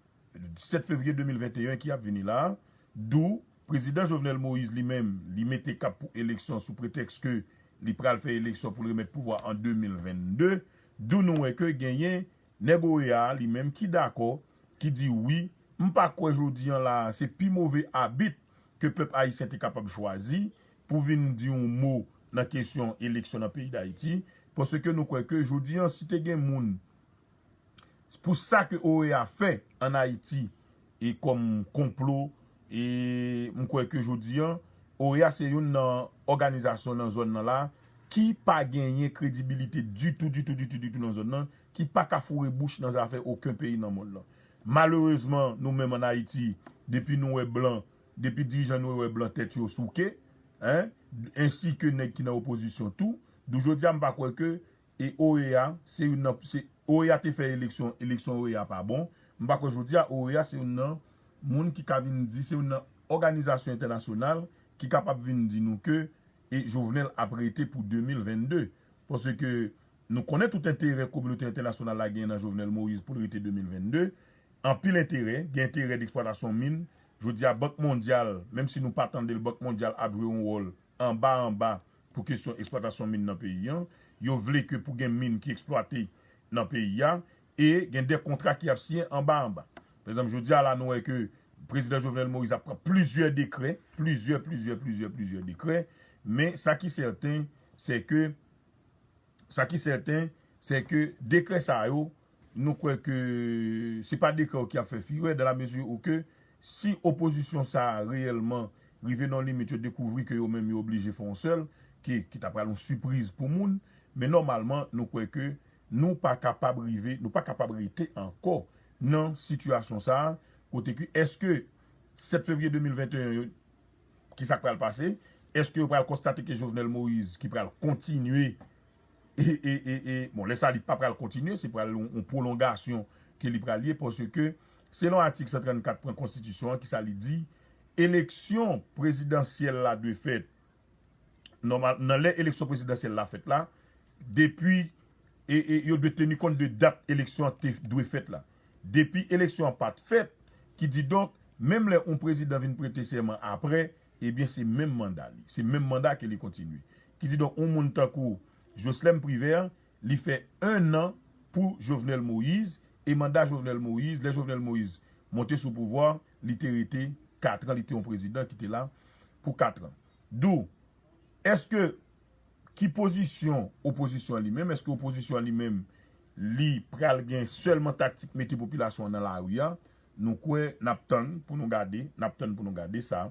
sèt fevriye de mil venteyen ki ap vini la a, dou prezidan Jovenel Moïse li menm, li mete k ap pou eleksyon sou pretèks ke li pral fè eleksyon pou l remèt pouvwa an de mil vennde, dou nou wè ke genyen nèg O E A a li menm ki dakò, ki di wi, m pa kwè jodi an la a se pi move abit ke pèp ayisyen te kapab chwazi pou vin di yon mo nan kesyon eleksyon nan peyi Dayiti, paske nou kwè ke jodi an si te gen moun pou sa ke O E A fè ann Ayiti e kòm konplo, e m kwè ke jodi an, O E A se youn nan òganizasyon nan zòn nan la ki pa genyen kredibilite ditou, ditou, ditou, ditou nan zòn nan, ki pa ka foure bouch nan zafè okenn peyi nan mond lan. Malerezman, nou menm ann Ayiti, depi nou wè blan, depi dirijan nou yo wè blan tèt yo souke, en, ensi ke nèg ki nan opozisyon tou, dou jodi a m pa kwè ke e O E A, se youn nan, se, O E A te fè eleksyon, eleksyon O E A pa bon. M pa kwè jodi a O E A se youn nan moun ki ka vin di, se youn nan òganizasyon entènasyonal ki kapab vin di nou ke e Jovenel ap rete pou de mil vennde. Paske nou konnen tout enterè kominote entènasyonal la gen nan Jovenel Moïse pou l rete de mil vennde. Anpil enterè, gen enterè deksplwatasyon min. Jodi a, Bank Mondyal, menm si nou pa tande l, Bank Mondyal ap jwe yon wòl anba anba pou kesyon eksplwatasyon min nan peyi an. Yo vle ke pou gen min ki eksplwate nan peyi a, e gen de kontra ki ap siyen anba anba. Pa egzanp, jodi a la, nou wè ke prezidan Jovenel Moïse ap pran plizyè dekrè, plizyè, plizyè, plizyè, plizyè dekrè, men sa ki sèten, se ke, sa ki sèten, se ke dekrè sa yo, nou kwè ke se pa dekrè yo ki ap fè firè, dans la mesure où ke si opozisyon sa a reyèlman rive nan yon limit, yo dekouvri ke yo menm yo oblije fè yon sèl, ke, ki ta pral yon sipriz pou moun, men nòmalman, nou kwè ke nou pa kapab rive, nou pa kapab rete ankò nan sitiyasyon sa a, kote ke èske sèt fevriye de mil venteyen yo, ki sa k pral pase? Èske yo pral konstate ke Jovenel Moïse ki pral kontinye, e, e, e, e, bon, lè sa li pa pral kontinye, se pral yon, yon pwolongasyon ke li pral ye, paske selon atik san trannkat pwen konstitisyon an, ki sa li di, eleksyon prezidansyèl la dwe fèt, nòmal, nan lè eleksyon prezidansyèl la fèt la, depi, e, e, yo dwe teni kont de dat eleksyon an te dwe fèt la. Depi eleksyon an pa t fèt, ki di donk, menm lè yon prezidan vin prete sèman apre, ebyen se menm manda li. Se menm manda ke li kontinye. Ki di donk, yon moun tankou Joslèm Privè, li fè en an pou Jovenel Moïse, e manda Jovenel Moïse, lè Jovenel Moïse monte sou pouvwa, li te rete kat an, li te yon prezidan ki te la pou kat an. Dou, èske, ki pozisyon opozisyon an li menm? Èske opozisyon an li menm, li pral gen sèlman taktik mete popilasyon an nan lari a? Nou kwè n ap tann pou nou gade, n ap tann pou nou gade sa.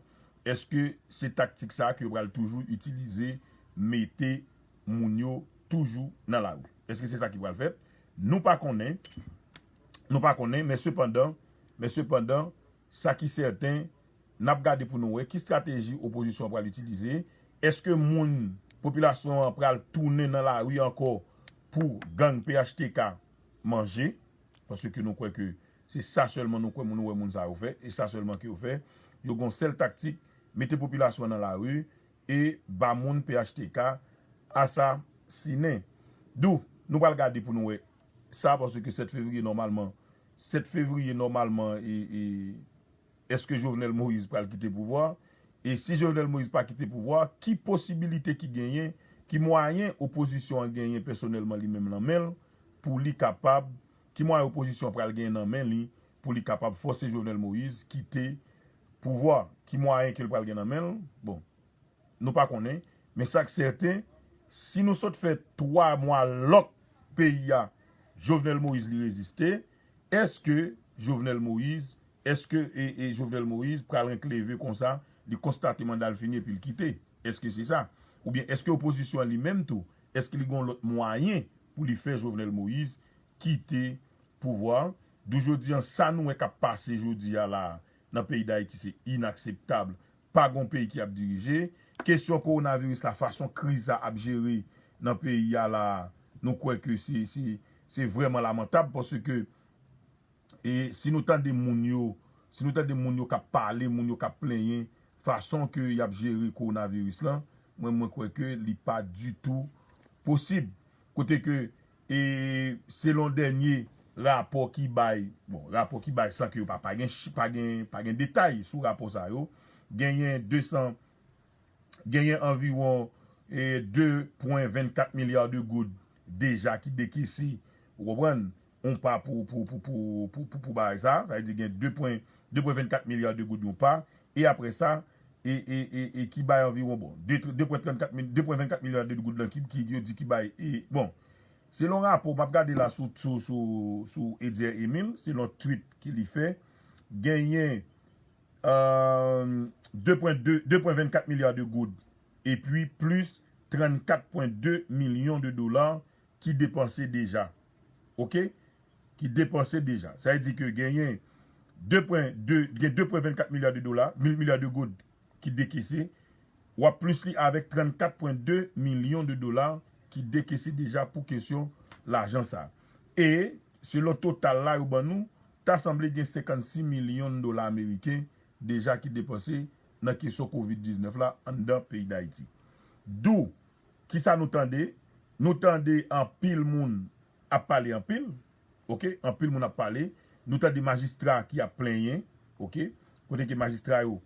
Èske se taktik sa ke yo pral toujou itilize, mete moun yo toujou nan lari? Èske se sa ki pral fèt? Nou pa konnen. Nou pa konnen, men sepandan, men sepandan, sa ki sèten, n ap gade pou nou wè ki estrateji opozisyon an pral itilize. Èske moun, popilasyon an pral tounen nan lari ankò pou gang P H T K manje? Paske nou kwè ke se sa sèlman nou kwè, nou wè moun sa yo fè, e sa sèlman ke yo fè. Yo gen yon sèl taktik, mete popilasyon an nan lari e ba moun P H T K asasinen. Dou, nou pral gade pou nou wè sa, paske sèt fevriye nòmalman, sèt fevriye nòmalman, e, e, èske Jovenel Moïse pral kite pouvwa? E si Jovenel Moïse pa kite pouvwa, ki posibilite ki genyen, ki mwayen opozisyon an genyen pèsonèlman li menm nan men l pou li kapab, ki mwayen opozisyon an pral genyen nan men li pou li kapab fòse Jovenel Moïse kite pouvwa? Ki mwayen ke l pral gen nan men l? Bon, nou pa konnen, men sa k sèten, si nou sot fè twa mwa lòk peyi a, Jovenel Moïse li reziste, èske Jovenel Moïse, èske, e, e Jovenel Moïse pral renk leve konsa, li konstate manda l fini epi l kite? Èske se sa? Oubyen èske opozisyon an li menm tou, èske li gen yon lòt mwayen pou li fè Jovenel Moïse kite pouvwa? Dou jodi an, sa nou wè k ap pase jodi a la nan peyi Dayiti, se inakseptab. Pa gon peyi ki ap dirije. Kesyon kowonaviris la, fason kriz sa ap jere nan peyi a la, nou kwè ke se, se, se vrèman lamantab, paske, e, si nou tande moun yo, si nou tande moun yo k ap pale, moun yo k ap plenyen, fason ke y ap jere kowonaviris lan, mwen, mwen kwè ke li pa ditou posib. Kote ke, e, selon dènye rapò ki bay, bon, rapò ki bay san ke yo pa, pa gen chi-, pa gen, pa gen detay sou rapò sa yo, genyen de san, genyen anviwon, e, de pwen vennkat milya de goud deja ki dekese, ou konprann, yon pa pou, pou, pou, pou, pou, pou, pou bagay sa, sa vle di gen de pwen, de pwen vennkat milya de goud yon pa, e apre sa, e, e, e, e ki bay anviwon, bon, de, de pwen trannkat mil, de pwen vennkat milya de goud lan ki, ki yo di ki bay, e, bon, selon rapò, m ap gade la sou, sou, sou, sou Edier Emile, selon tweet ke li fè, genyen, euh, de pwen de, de pwen vennkat milya de goud, epi plis trannkat pwen de milyon de dola ki depanse deja. Oke? Ki depanse deja. Sa vle di ke genyen de pwen de, gen de pwen vennkat milya de dola, mil milya de goud ki dekese, w ap plis li avèk trannkat pwen de milyon de dola ki dekese deja pou kesyon lajan sa. E, selon total la yo ban nou, ta sanble gen senkannsis milyon dola ameriken deja ki depanse nan kesyon kovid diznèf la anndan peyi Dayiti. Dou, kisa nou tande? Nou tande anpil moun ap pale anpil, oke? Anpil moun ap pale. Nou tande majistra ki ap plenyen, oke? Kote ke majistra yo,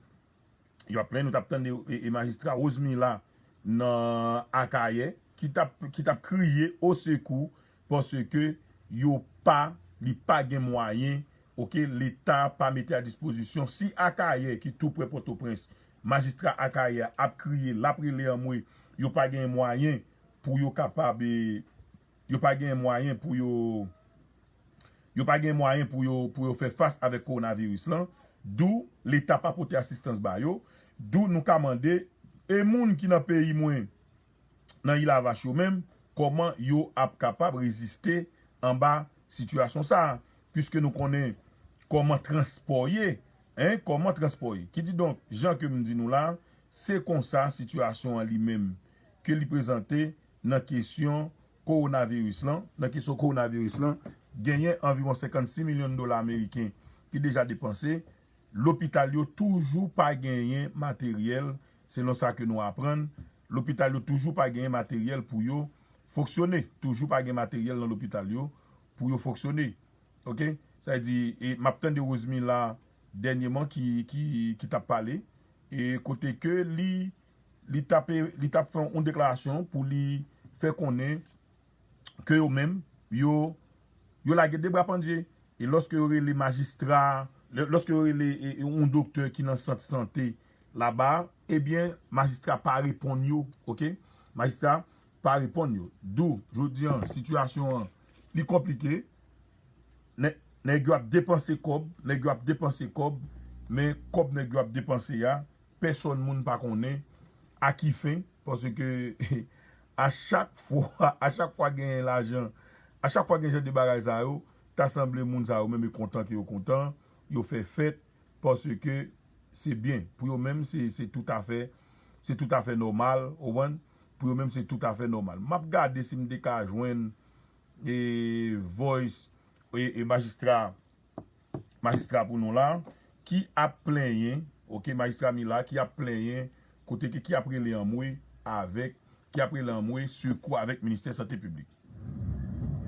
yo ap plenyen, nou t ap tande, e, e majistra Rosemila nan Akayè, ki t ap, ki t ap kriye osekou, paske yo pa, li pa gen mwayen, oke, Leta pa mete a dispozisyon. Si Akayè, ki tou pre Pòtoprens, majistra Akayè ap kriye, l ap rele anmwe, yo pa gen mwayen pou yo kapab, e, yo pa gen mwayen pou yo, yo pa gen mwayen pou yo, pou yo fè fas avèk kowonaviris lan, dou Leta pa pote asistans ba yo, dou nou ka mande, e moun ki nan peyi mwen, nan Ilavach yo menm, kòman yo ap kapab reziste anba sitiyasyon sa a, piske nou konnen kòman transpò ye, en, kòman transpò ye. Kididonk, jan ke m di nou la, se konsa sitiyasyon an li menm ke li prezante nan kesyon kowonaviris lan, nan kesyon kowonaviris lan, genyen anviwon senkannsis milyon dola ameriken ki deja depanse. Lopital yo toujou pa genyen materyèl, selon sa ke nou aprann. Lopital yo toujou pa genyen materyèl pou yo fonksyone. Toujou pa gen materyèl nan lopital yo pou yo fonksyone. Oke? Sa vle di, e m ap tande Rosemila dènyèman ki, ki, ki t ap pale, e kote ke li, li t ap, li t ap fè yon deklarasyon pou li fè konnen ke yo menm, yo, yo lage de bra pandye. E lòske yo rele majistra, lè, lòske yo rele e, e, yon doktè ki nan sant sante laba, ebyen, majistra pa reponn yo, oke? Majistra pa reponn yo. Dou, jodi an, sitiyasyon an, li konplike. Nè-, nèg yo ap depanse kòb, nèg yo ap depanse kòb, men kòb nèg yo ap depanse a, pèsòn moun pa konnen a ki fen, paske a chak fwa, a chak fwa genyen lajan, a chak fwa gen jan de bagay sa yo, ta sanble moun sa yo menm yo kontan ke yo kontan, yo fè fèt, paske se byen. Pou yo menm, se, se toutafè, se toutafè nòmal, ou konprann? Pou yo menm, se toutafè nòmal. M ap gade si m te ka jwenn, e, voice, e, e majistra, majistra pou nou la, ki ap plenyen, oke, majistra Mila, ki ap plenyen, kote ke, ki ap rele anmwe avèk, ki ap rele anmwe sekou avèk Ministè Sante Piblik.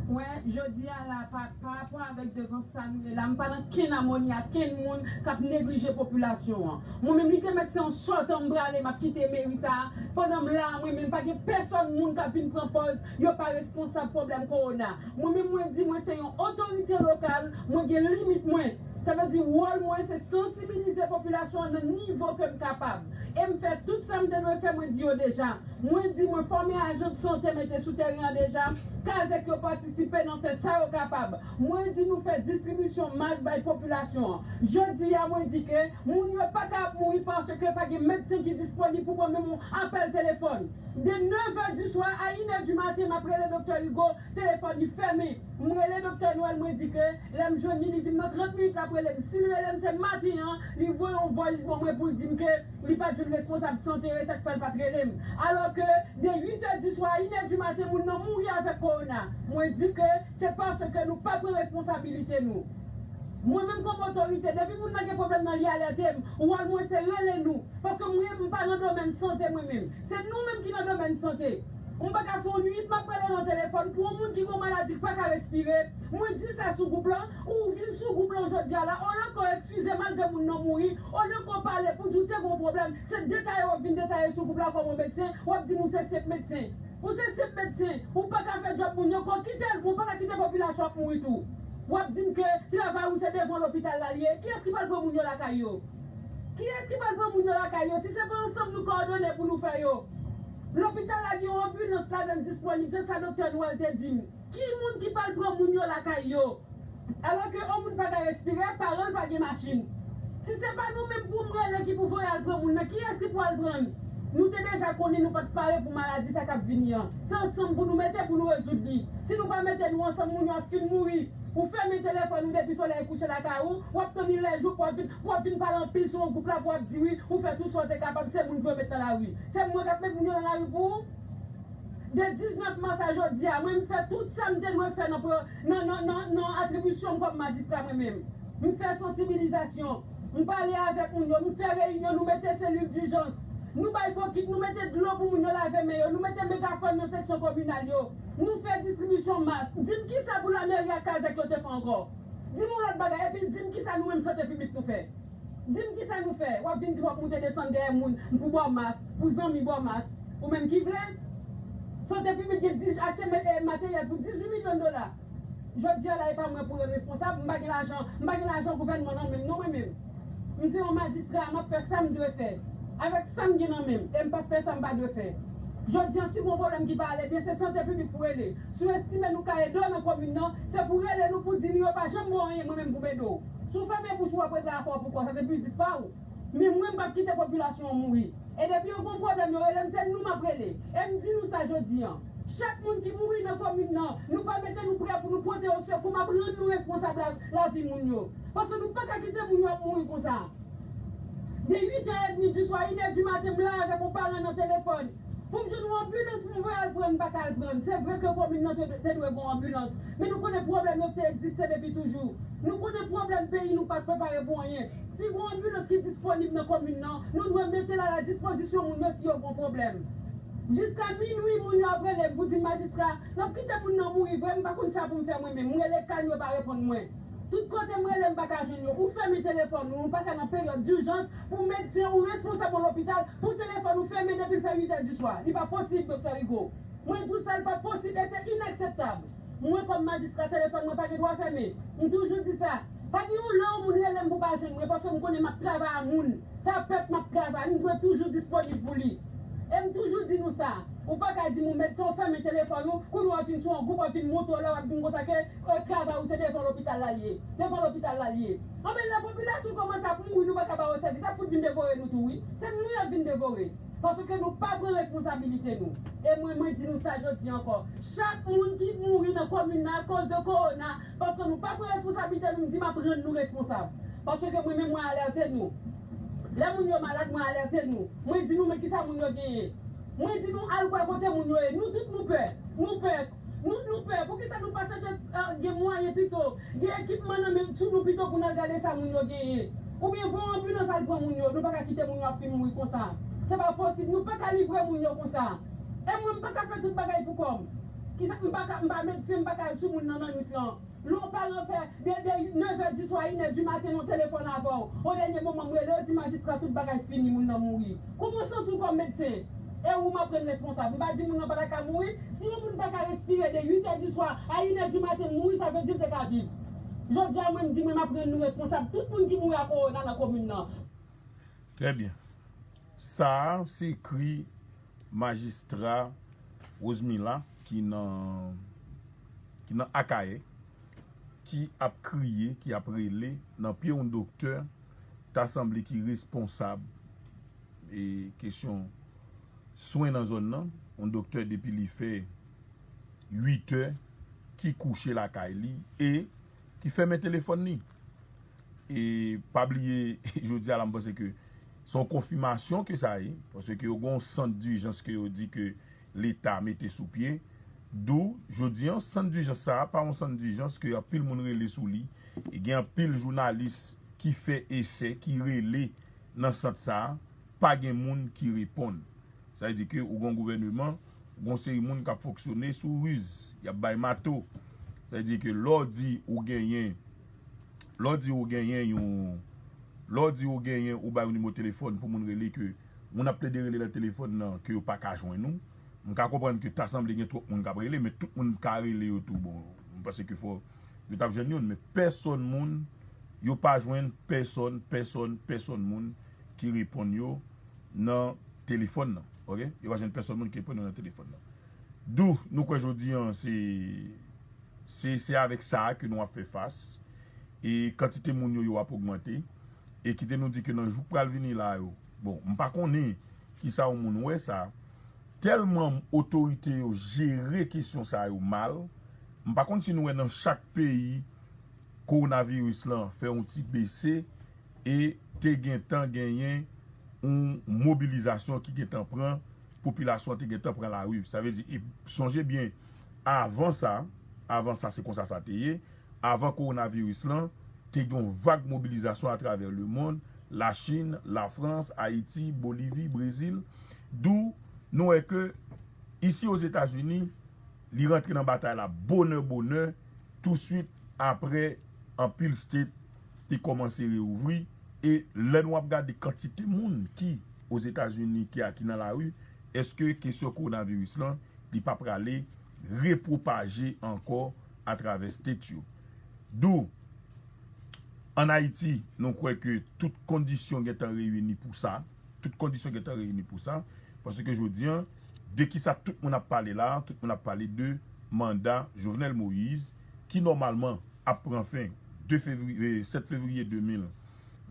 Wè, jodi a la, pa, pa rapò avèk devan sa nou ye la, m pa nan kenn amoni ak kenn moun k ap neglije popilasyon an. Mwen menm, li te mèt se yon sòtan m prale, m ap kite meri sa a. Pandan m la a, mwen menm, pa gen pèsòn moun k ap vin pran pòz yo pa responsab pwoblèm kowona. Mwen menm, mwen di, mwen se yon otorite lokal, mwen gen limit mwen. Sa vle di, wòl mwen, se sansibilize popilasyon an nan nivo ke m kapab. E m fè tout sa m te dwe fè, mwen di yo deja. Mwen di, mwen fòme ajan de sante, mete sou teren an deja. Kazèk yo patisipe nan fè sa yo kapab. Mwen di, nou fè distribisyon mas bay popilasyon an. Jodi a, mwen di ke moun yo pa ka ap mouri paske pa gen medsen ki disponib pou pran menm yon apèl telefòn. De nèf è di swa a inè di maten, m ap rele Doktè Rigo, telefòn li fèmen. M rele Doktè Noël, mwen di ke lè m jwenn li, li di m nan trant minit l ap rele m. Si l rele m, se maten an, li voye yon voice ban mwen pou l di m ke li pa t jwenn responsab sante, e sa k fè l pa t rele m. Alò ke de uit è di swa a inè di maten, moun nan mouri avèk kowona. Mwen di ke se paske nou pa pran responsabilite nou. Mwen menm kòm otorite, depi moun nan gen pwoblèm nan li alète m, wòl mwen se rele nou. Paske mwen, m pa nan domèn sante mwen menm. Se nou menm ki nan domèn sante. M pa ka fè yon nuit m ap rele nan telefòn pou yon moun ki gen yon maladi k pa ka respire. Mwen di sa sou gwoup lan, ou vin sou gwoup lan jodi a la, olye ke w eskize malgre moun nan mouri, olye ke w pale pou di w te gen yon pwoblèm, se detaye w ap vin detaye sou gwoup la kòm yon medsen, w ap di m ou se senp medsen. Ou se senp medsen, ou pa ka fè djòb moun yo, ke w kite l, ou pa ka kite popilasyon ap mouri tou. W ap di m ke travay ou se devan lopital la l ye. Kiyès ki pral pran moun yo lakay yo? Kiyès ki pral pran moun yo lakay yo? Si se pa ansanm nou kowòdone pou nou fè yo. Lopital la gen yon anbilans ladan l disponib, se sa Doktè Noël te di m. Ki moun ki pral pran moun yo lakay yo? Alò ke yon moun pa ka respire, paran l pa gen machin. Si se pa nou menm pou m rele ki pou voye al pran moun nan, kiyès ki pou al pran l? Nou te deja konnen nou pa t pare pou maladi sa k ap vini an. Se ansanm pou nou mete pou nou rezoud li. Si nou pa mete nou ansanm, moun yo ap fin mouri. Ou fèmen telefòn ou depi solèy kouche lakay ou, w ap tann li lè jou pou w ap vin, pou w ap vin pale anpil sou yon gwoup la pou w ap di wi, ou fè tout sa w te kapab, se moun pou yo met nan lari. Se mwen k ap met moun yo nan lari pou ou? De diznèf mas a jodi a, mwen m fè tout sa m te dwe fè nan, nan, nan, nan, nan atribisyon m kòm majistra mwen menm. M fè sansibilizasyon, m pale avèk moun yo, m fè reyinyon, nou mete selil dijans. Nou bay bokit, nou mete dlo pou moun yo lave men yo, nou mete megafòn nan seksyon kominal yo. Nou fè distribisyon mas. Di m kisa pou lameri ak kazèk yo te fè ankò? Di m yon lòt bagay, epi di m kisa nou menm sante piblik nou fè. Di m kisa nou fè. W ap vin di w ap moute desann dèyè moun pou ba w mas, pou zanmi ba w mas. Ou menm ki vle. Sante piblik gen diz, achte me-, eh, materyèl pou dizuit milyon dola. Jodi a la, e pa mwen pou yo responsab. M pa gen lajan, m pa gen lajan gouvènman nan men m non, mwen menm. M se yon majistra, m ap fè sa m dwe fè. Avèk sa m gen nan men m, e m p ap fè sa m pa dwe fè. Jodi a, si gon pwoblèm ki pa ale byen, se sante piblik pou rele. Si w estime nou ka ede w nan komin nan, se pou rele nou pou di nou yo pa janm ba w anyen, mwen menm pou m ede w. Si w fèmen bouch ou, w ap regle afè w pou kò w, sa se biznis pa w. Men mwen, m p ap kite popilasyon an mouri. E depi yo gon pwoblèm, yo rele m, se nou m ap rele. E m di nou sa jodi an. Chak moun ki mouri nan komin nan, nou pa mete nou prè pou nou pote yo sekou, m ap rann nou responsab la, lavi moun yo. Paske nou pa ka kite moun yo ap mouri konsa. De uit è edmi di swa, inè di maten, m la avèk yon paran nan telefòn. Pou m jwenn yon anbilans pou m voye al pran, m pa ka al pran. Se vre ke komin nan te, te dwe gen yon anbilans, men nou konnen pwoblèm yo te egziste depi toujou. Nou konnen pwoblèm peyi nou pa t prepare pou anyen. Si gen yon anbilans ki disponib nan komin nan, nou dwe mete l a la dispozisyon moun yo si yo gen yon pwoblèm. Jiska minwi, moun yo ap rele m pou di m, "Majistra, n ap kite moun nan mouri vre, m pa konn sa pou m fè mwen menm." M rele kay yo, yo pa reponn mwen. Tout kote m rele, m pa ka jwenn yo. Ou fèmen telefòn ou, ou pa ka nan peryòd dijans pou medsen ou responsab yon lopital, pou telefòn ou fèmen depi l fè uit è di swa. Li pa posib, Doktè Rigaud. Mwen di w sa, li pa posib e se inakseptab. Mwen, kòm majistra, telefòn mwen pa gen dwa fèmen. M toujou di sa. Pa gen yon lè yon moun rele m pou pa jwenn mwen, paske m konnen m ap travay a moun. Se a pèp m ap travay, m dwe toujou disponib pou li. E m toujou di nou sa. Ou pa ka di m ou medsen, ou fèmen telefòn ou, kounye a w ap vin sou yon gwoup, w ap vin montre w lè w ap vin konsa ke, eh, travay ou se devan lopital la l ye. Devan lopital la l ye. Anben, lè popilasyon kòmanse ap mouri, nou pa ka ba yo sèvis, y ap fout vin devore nou tou, wi. Se nou y ap vin devore. Paske nou pa pran responsabilite nou. E mwen, mwen di nou sa jodi ankò. Chak moun ki mouri nan komin nan akoz de kowona, paske nou pa pran responsabilite nou, m di m ap rann nou responsab. Paske mwen menm, mwen alète nou. Lè moun yo malad, mwen alète nou. Mwen di nou, men kisa moun yo genyen. Mwen di nou, al wè kote moun yo ye. Nou tout, nou pè. Nou pè. Nou, nou pè. Poukisa nou pa chèche, eh, gen mwayen pito, gen ekipman nan men, sou nou pito pou n al gade sa moun yo genyen? Oubyen voye yon anbilans al pran moun yo. Nou pa ka kite moun yo ap fin mouri konsa. Se pa posib. Nou pa ka livre moun yo konsa. E mwen, m pa ka fè tout bagay pou kò m. Kisa, m pa ka, m pa medsen, m pa ka al sou moun nan nan nwit lan. Lè yon paran fè de, de nèf è di swa, inè di maten, yon telefòn avè w. O dènye moman, m rele yo, di majistra, tout bagay fini, moun nan mouri. Kòman w santi w kòm medsen? E ou m ap rann responsab. M pa di moun nan pa ta ka mouri. Si yon moun pa ka respire de uit è di swa a inè di maten, mouri, sa vle di l te ka viv. Jodi a, mwen, m di, mwen, m ap rann nou responsab. Tout moun ki mouri a kowona nan komin nan. Trè byen. Sa a, se kri majistra Rosemila ki nan, ki nan Akayè, ki ap kriye, ki ap rele nan pye yon doktè, ta sanble ki responsab, e, kesyon swen nan zòn nan, yon doktè depi li fè uit è ki kouche lakay li e ki fèmen telefòn li. E pa bliye, jodi a la, m panse ke se yon konfimasyon ke sa ye, paske yo gen yon sant dijans ke yo di ke Leta mete sou pye. Dou, jodi an, sant dijans sa a pa yon sant dijans ke anpil moun rele sou li. E gen anpil jounalis ki fè esè, ki rele nan sant sa a, pa gen moun ki reponn. Sa vle di ke ou gen yon gouvèneman, ou gen yon seri moun k ap fonksyone sou riz, y ap bay mato. Sa vle di ke lè w di ou genyen, lè w di ou genyen yon, lè w di ou genyen, ou bay yon nimewo telefòn pou moun rele, ke moun ap plede rele nan telefòn nan, ke yo pa ka jwenn ou. M ka konprann ke ta sanble gen twòp moun k ap rele, men tout moun ka rele yo tou. Bon, m panse ke fò yo t ap jwenn youn, men pèsòn moun, yo pa jwenn pèsòn, pèsòn, pèsòn moun ki reponn yo nan telefòn nan. Oke? Yo pa jwenn pèsòn moun ki reponn yo nan telefòn nan. Dou, nou kwè jodi an, se, se, se avèk sa a ke nou ap fè fas. E kantite moun yo, yo ap ogmante. E kite nou di ke nan jou k pral vini la yo, bon, m pa konnen kisa yon moun wè sa. Tèlman otorite yo jere kesyon sa yo mal, m pa konn si nou wè nan chak peyi kowonaviris lan fè yon ti bese e te gentan genyen yon mobilizasyon ki gentan pran, popilasyon an te gentan pran lari. Sa vle di, e sonje byen, avan sa, avan sa se konsa sa te ye, avan kowonaviris lan, te gen yon vag mobilizasyon atravè lemonn, Lachin, Lafrans, Ayiti, Bolivi, Brezil. Dou nou wè ke isi Ozetazini, li rantre nan batay la bonè bonè, touswit apre anpil state te kòmanse reouvri, e lè nou ap gade kantite moun ki Ozetazini ki a, ki nan lari, èske kesyon kowonaviris lan, li pa prale repwopaje ankò atravè state yo? Dou, ann Ayiti, nou kwè ke tout kondisyon gentan reyini pou sa. Tout kondisyon gentan reyini pou sa. Paske jodi an, de kisa tout moun ap pale la? Tout moun ap pale de manda Jovenel Moïse, ki nòmalman ap pran fen de fevriye, sèt fevriye de mil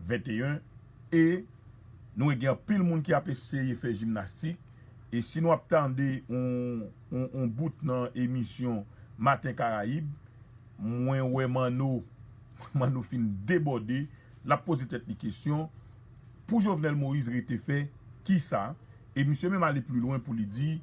venteyen, e Nou wè gen anpil moun ki ap eseye fè jimnastik. E si nou ap tande yon, yon, yon bout nan emisyon Maten Karayib, mwen wè Manno, Manno fin debòde, l ap poze tèt li kesyon, pou Jovenel Moïse rete fè kisa? E misye menm ale pli lwen pou li di,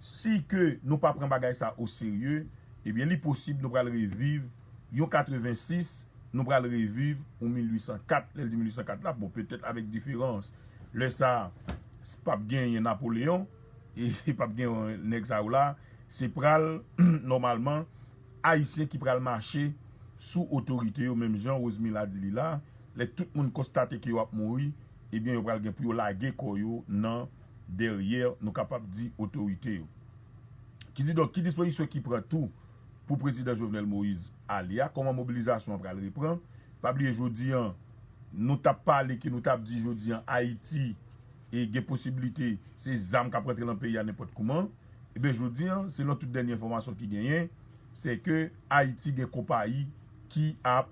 si ke nou pa pran bagay sa o serye, ebyen li posib nou pral reviv yon katrevensis, nou pral reviv yon mil uit san kat, lè l di mil uit san kat la, bon, petèt avèk diferans. Lè sa, p ap genyen Napoleyon, e p ap genyen nèg sa yo la, se pral, nòmalman, Ayisyen ki pral mache sou otorite yo, menm jan Rosemila di li la, lè tout moun konstate ke yo ap mouri, ebyen yo pral gen pou yo lage kò yo nan dèyè, nou kapab di, otorite yo. Kididonk, ki dispozisyon ki pran tou pou prezidan Jovenel Moïse ale a, kòman mobilizasyon an pral repran? Pa bliye jodi an, nou t ap pale ke nou t ap di jodi an Ayiti e gen posiblite se zam k ap rantre nan peyi a nenpòt kouman. Ebyen jodi an, selon tout dènye enfòmasyon ki genyen, se ke Ayiti gen konpayi ki ap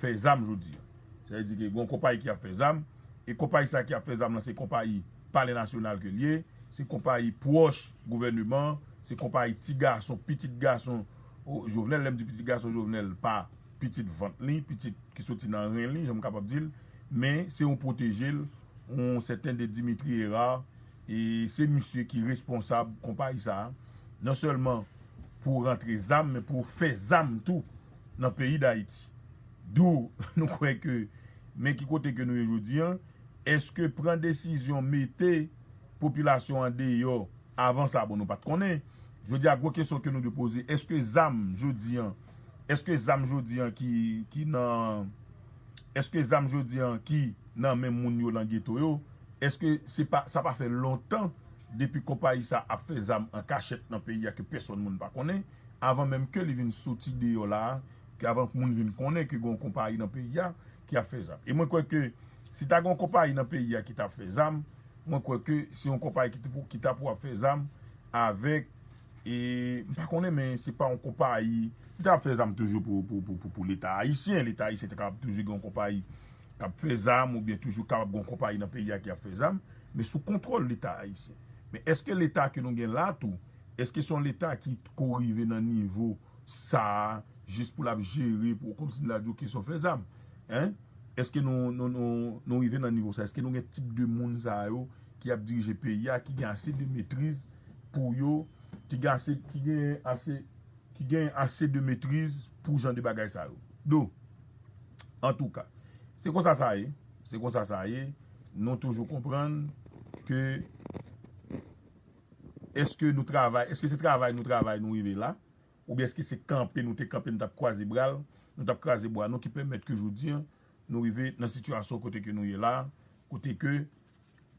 fè zam jodi an. Sa vle di ke gen yon konpayi ki ap fè zam, e konpayi sa ki ap fè zam lan se konpayi Palè Nasyonal ke l ye, se konpayi pwòch gouvèneman, se konpayi ti gason, pitit gason o, Jovenel, lè m di pitit gason Jovenel, pa pitit vant li, pitit ki soti nan ren li, jan m kapab di l, men se yon pwoteje l, yon sèten de Dimitri Hérard, e se misye ki responsab konpayi sa a, non sèlman pou rantre zam, men pou fè zam tou nan peyi Dayiti. Dou nou kwè ke, men ki kote ke nou ye jodi an, èske pran desizyon mete popilasyon an deyò avan sa, bon, nou pa t konnen. Jodi a, gwo kesyon ke nou dwe poze, èske zam jodi an, èske zam jodi an ki, ki nan, èske zam jodi an ki nan men moun yo nan geto yo, èske se pa, sa pa fè lontan depi konpayi sa ap fè zam an kachèt nan peyi a ke pèsonn moun pa konnen, avan menm ke li vin soti deyò la, ke avan moun vin konnen ke gen yon konpayi nan peyi a ki ap fè zam. E mwen kwè ke si ta gen yon konpayi nan peyi a ki t ap fè zam, mwen kwè ke se yon konpayi ki te pou, ki ta pou ap fè zam avèk, e m pa konnen, men se pa yon konpayi ki ta ap fè zam toujou pou, pou, pou, pou, pou Leta ayisyen. Leta ayisyen te kapab toujou gen yon konpayi k ap fè zam oubyen toujou kapab gen yon konpayi nan peyi a ki ap fè zam, men sou kontwòl Leta ayisyen. Men èske Leta ke nou gen la tou, èske se yon Leta ki ko rive nan nivo sa a, jis pou l ap jere, pou kòmsi n la di, oke, se yon fè zam? Hein? Èske nou, nou, nou, nou rive nan nivo sa? Èske nou gen tip de moun sa yo ki ap dirije peyi a, ki gen ase de metriz pou yo, ki gen ase, ki gen ase, ki gen ase de metriz pou jan de bagay sa yo? Do, antouka, se konsa sa ye, se konsa sa ye, nou toujou konprann ke èske nou travay, èske se travay nou travay nou rive la? Oubyen èske se kanpe nou te kanpe, nou t ap kwaze bra, nou t ap kraze bra nou ki pèmèt ke jodi an, nou rive nan sitiyasyon kote ke nou ye la, kote ke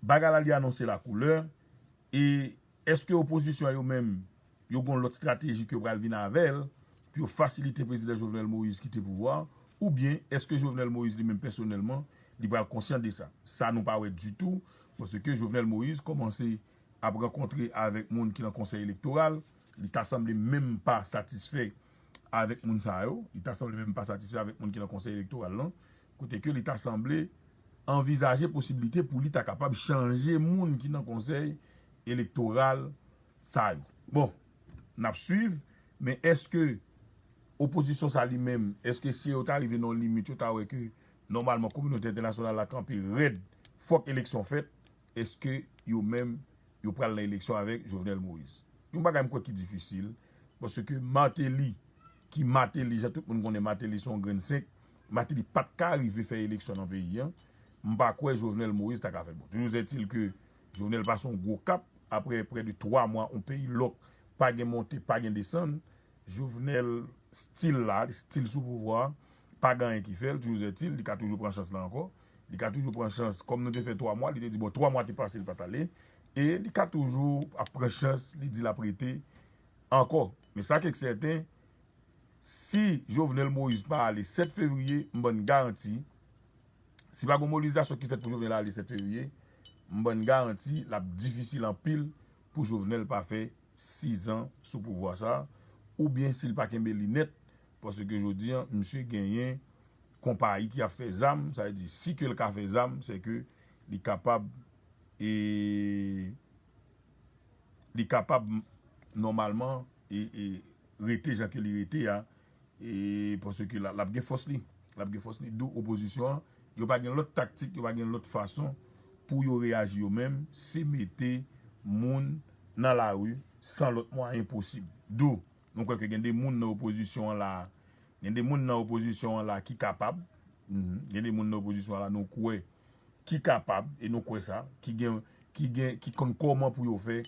bagay la li anonse lakoulè, e èske opozisyon an yo menm, yo gen yon lòt estrateji ke yo pral vin avè l, pou yo fasilite prezidan Jovenel Moïse kite pouvwa, oubyen èske Jovenel Moïse li menm pèsonèlman, li pral konsyan de sa? Sa nou pa wè ditou, paske Jovenel Moïse kòmanse ap rankontre avèk moun ki nan konsèy elektoral, li ta sanble menm pa satisfè avèk moun sa yo, li ta sanble menm pa satisfè avèk moun ki nan konsèy elektoral lan, kote ke li ta sanble anvizaje posiblite pou li ta kapab chanje moun ki nan konsèy elektoral sa yo. Bon, n ap swiv, men èske opozisyon sa li menm, èske si yo ta rive nan yon limit, yo ta wè ke nòmalman kominote entènasyonal la kanpe rèd, fòk eleksyon fèt, èske yo menm, yo pral nan eleksyon avèk Jovenel Moïse? Yon bagay m kwè ki difisil, paske Martelly, ki Martelly, jan tout moun konnen Martelly se yon grenn senk, Martelly pa t ka rive fè eleksyon nan peyi an, m pa kwè Jovenel Moïse ta ka fè l. Bon, toujours est-il que Jovenel pase yon gwo kap, apre près de twa mwa, yon peyi lòk, pa gen monte, pa gen desann, Jovenel still la, li still sou pouvwa, pa gen anyen ki fè l, toujours est-il, li ka toujou pran chans la ankò. Li ka toujou pran chans, kòm nou te fè twa mwa, li te di, bon, twa mwa te pase, li pa t ale. E li ka toujou ap pran chans, li di l ap rete ankò. Men sa ki sèten, si Jovenel Moïse pa ale sèt fevriye, m ban n garanti, si pa gen yon mobilizasyon ki fèt pou Jovenel ale sèt fevriye, m ban n garanti, l ap difisil anpil pou Jovenel pa fè sizan sou pouvwa sa, oubyen si l pa kenbe li nèt, paske jodi an, misye genyen konpayi ki ap fè zam, sa vle di, si ke l ka fè zam, se ke li kapab e li kapab nòmalman e, e rete jan ke li rete a, e paske l ap gen fòs li. L ap gen fòs li. Dou opozisyon an, yo pa gen lòt taktik, yo pa gen lòt fason pou yo reyaji yo menm, se mete moun nan lari san lòt mwayen posib. Dou, nou kwè ke gen de moun nan opozisyon an la, gen de moun nan opozisyon an la ki kapab, gen de moun nan opozisyon an la nou kwè ki kapab, e nou kwè sa, ki gen, ki gen, ki konn kòman pou yo fè,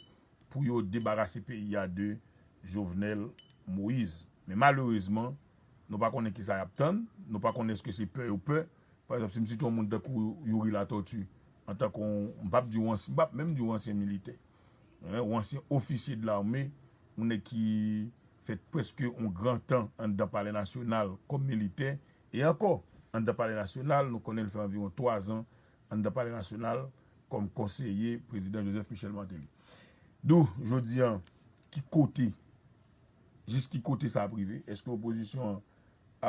pou yo debarase peyi a de Jovenel Moïse. Men malerezman, nou pa konnen kisa y ap tann, nou pa konnen èske se pè yo pè. Pa egzanp, si m site yon moun tankou Youri Latortue, antanke yon, m p ap di yon ansyen, m p ap menm di yon ansyen militè, yon ansyen ofisye de lame, yon nèg ki fè prèske yon gran tan anndan Palè Nasyonal kòm militè, e ankò, anndan Palè Nasyonal, nou konnen l fè anviwon twa zan anndan Palè Nasyonal kòm konseye prezidan Joseph Michel Martelly. Dou, jodi a, ki kote, jis ki kote sa ap rive? Èske opozisyon an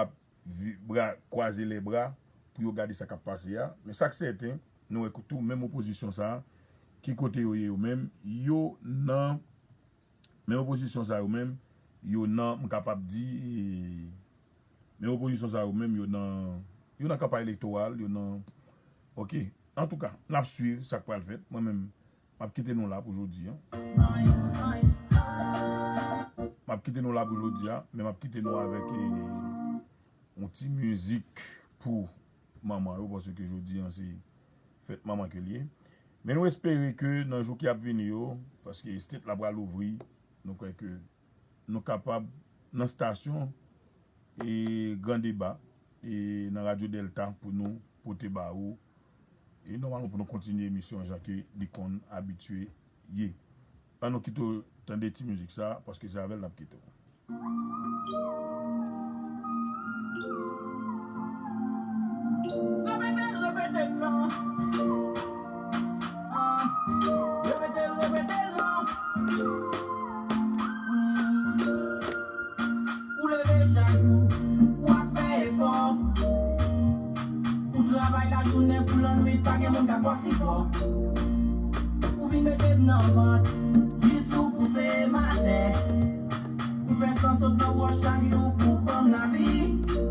ap vi-, bra, kwaze lè bra pou yo gade sa k ap pase a? Men sa k sèten, nou wè tou menm opozisyon sa a, ki kote yo ye yo menm? Yo nan, menm opozisyon sa yo menm, yo nan, m kapab di, e, menm opozisyon sa yo menm, yo nan, yo nan kanpay elektoral, yo nan, oke. Antouka, n ap swiv sa k pral fèt. Mwen menm, m ap kite nou la pou jodi a. M ap kite nou la pou jodi a, men m ap kite nou avèk, e, yon ti mizik pou manman yo, paske jodi a se fèt manman ke l ye. Men nou espere ke nan jou ki ap vini yo, paske state la pral ouvri, nou kwè ke nou kapab nan stasyon, e, Gran Deba, e, nan Radyo Dèlta pou nou pote ba ou, e nòmalman pou nou kontinye emisyon an jan ke li konn abitye ye. An nou kite w tande ti mizik sa, paske se avè l n ap kite w. Repete l, repete l non. Ah, repete l, repete l non. Hmm. Ou leve chak jou, w ap fè efò. Ou travay lajounen kou lannwit, pa gen moun k ap ba w sipò. Ou vin mete m nan vant, jis ou pouse m atè. Ou fè san sot nan wòch chak jou pou ban m lavi.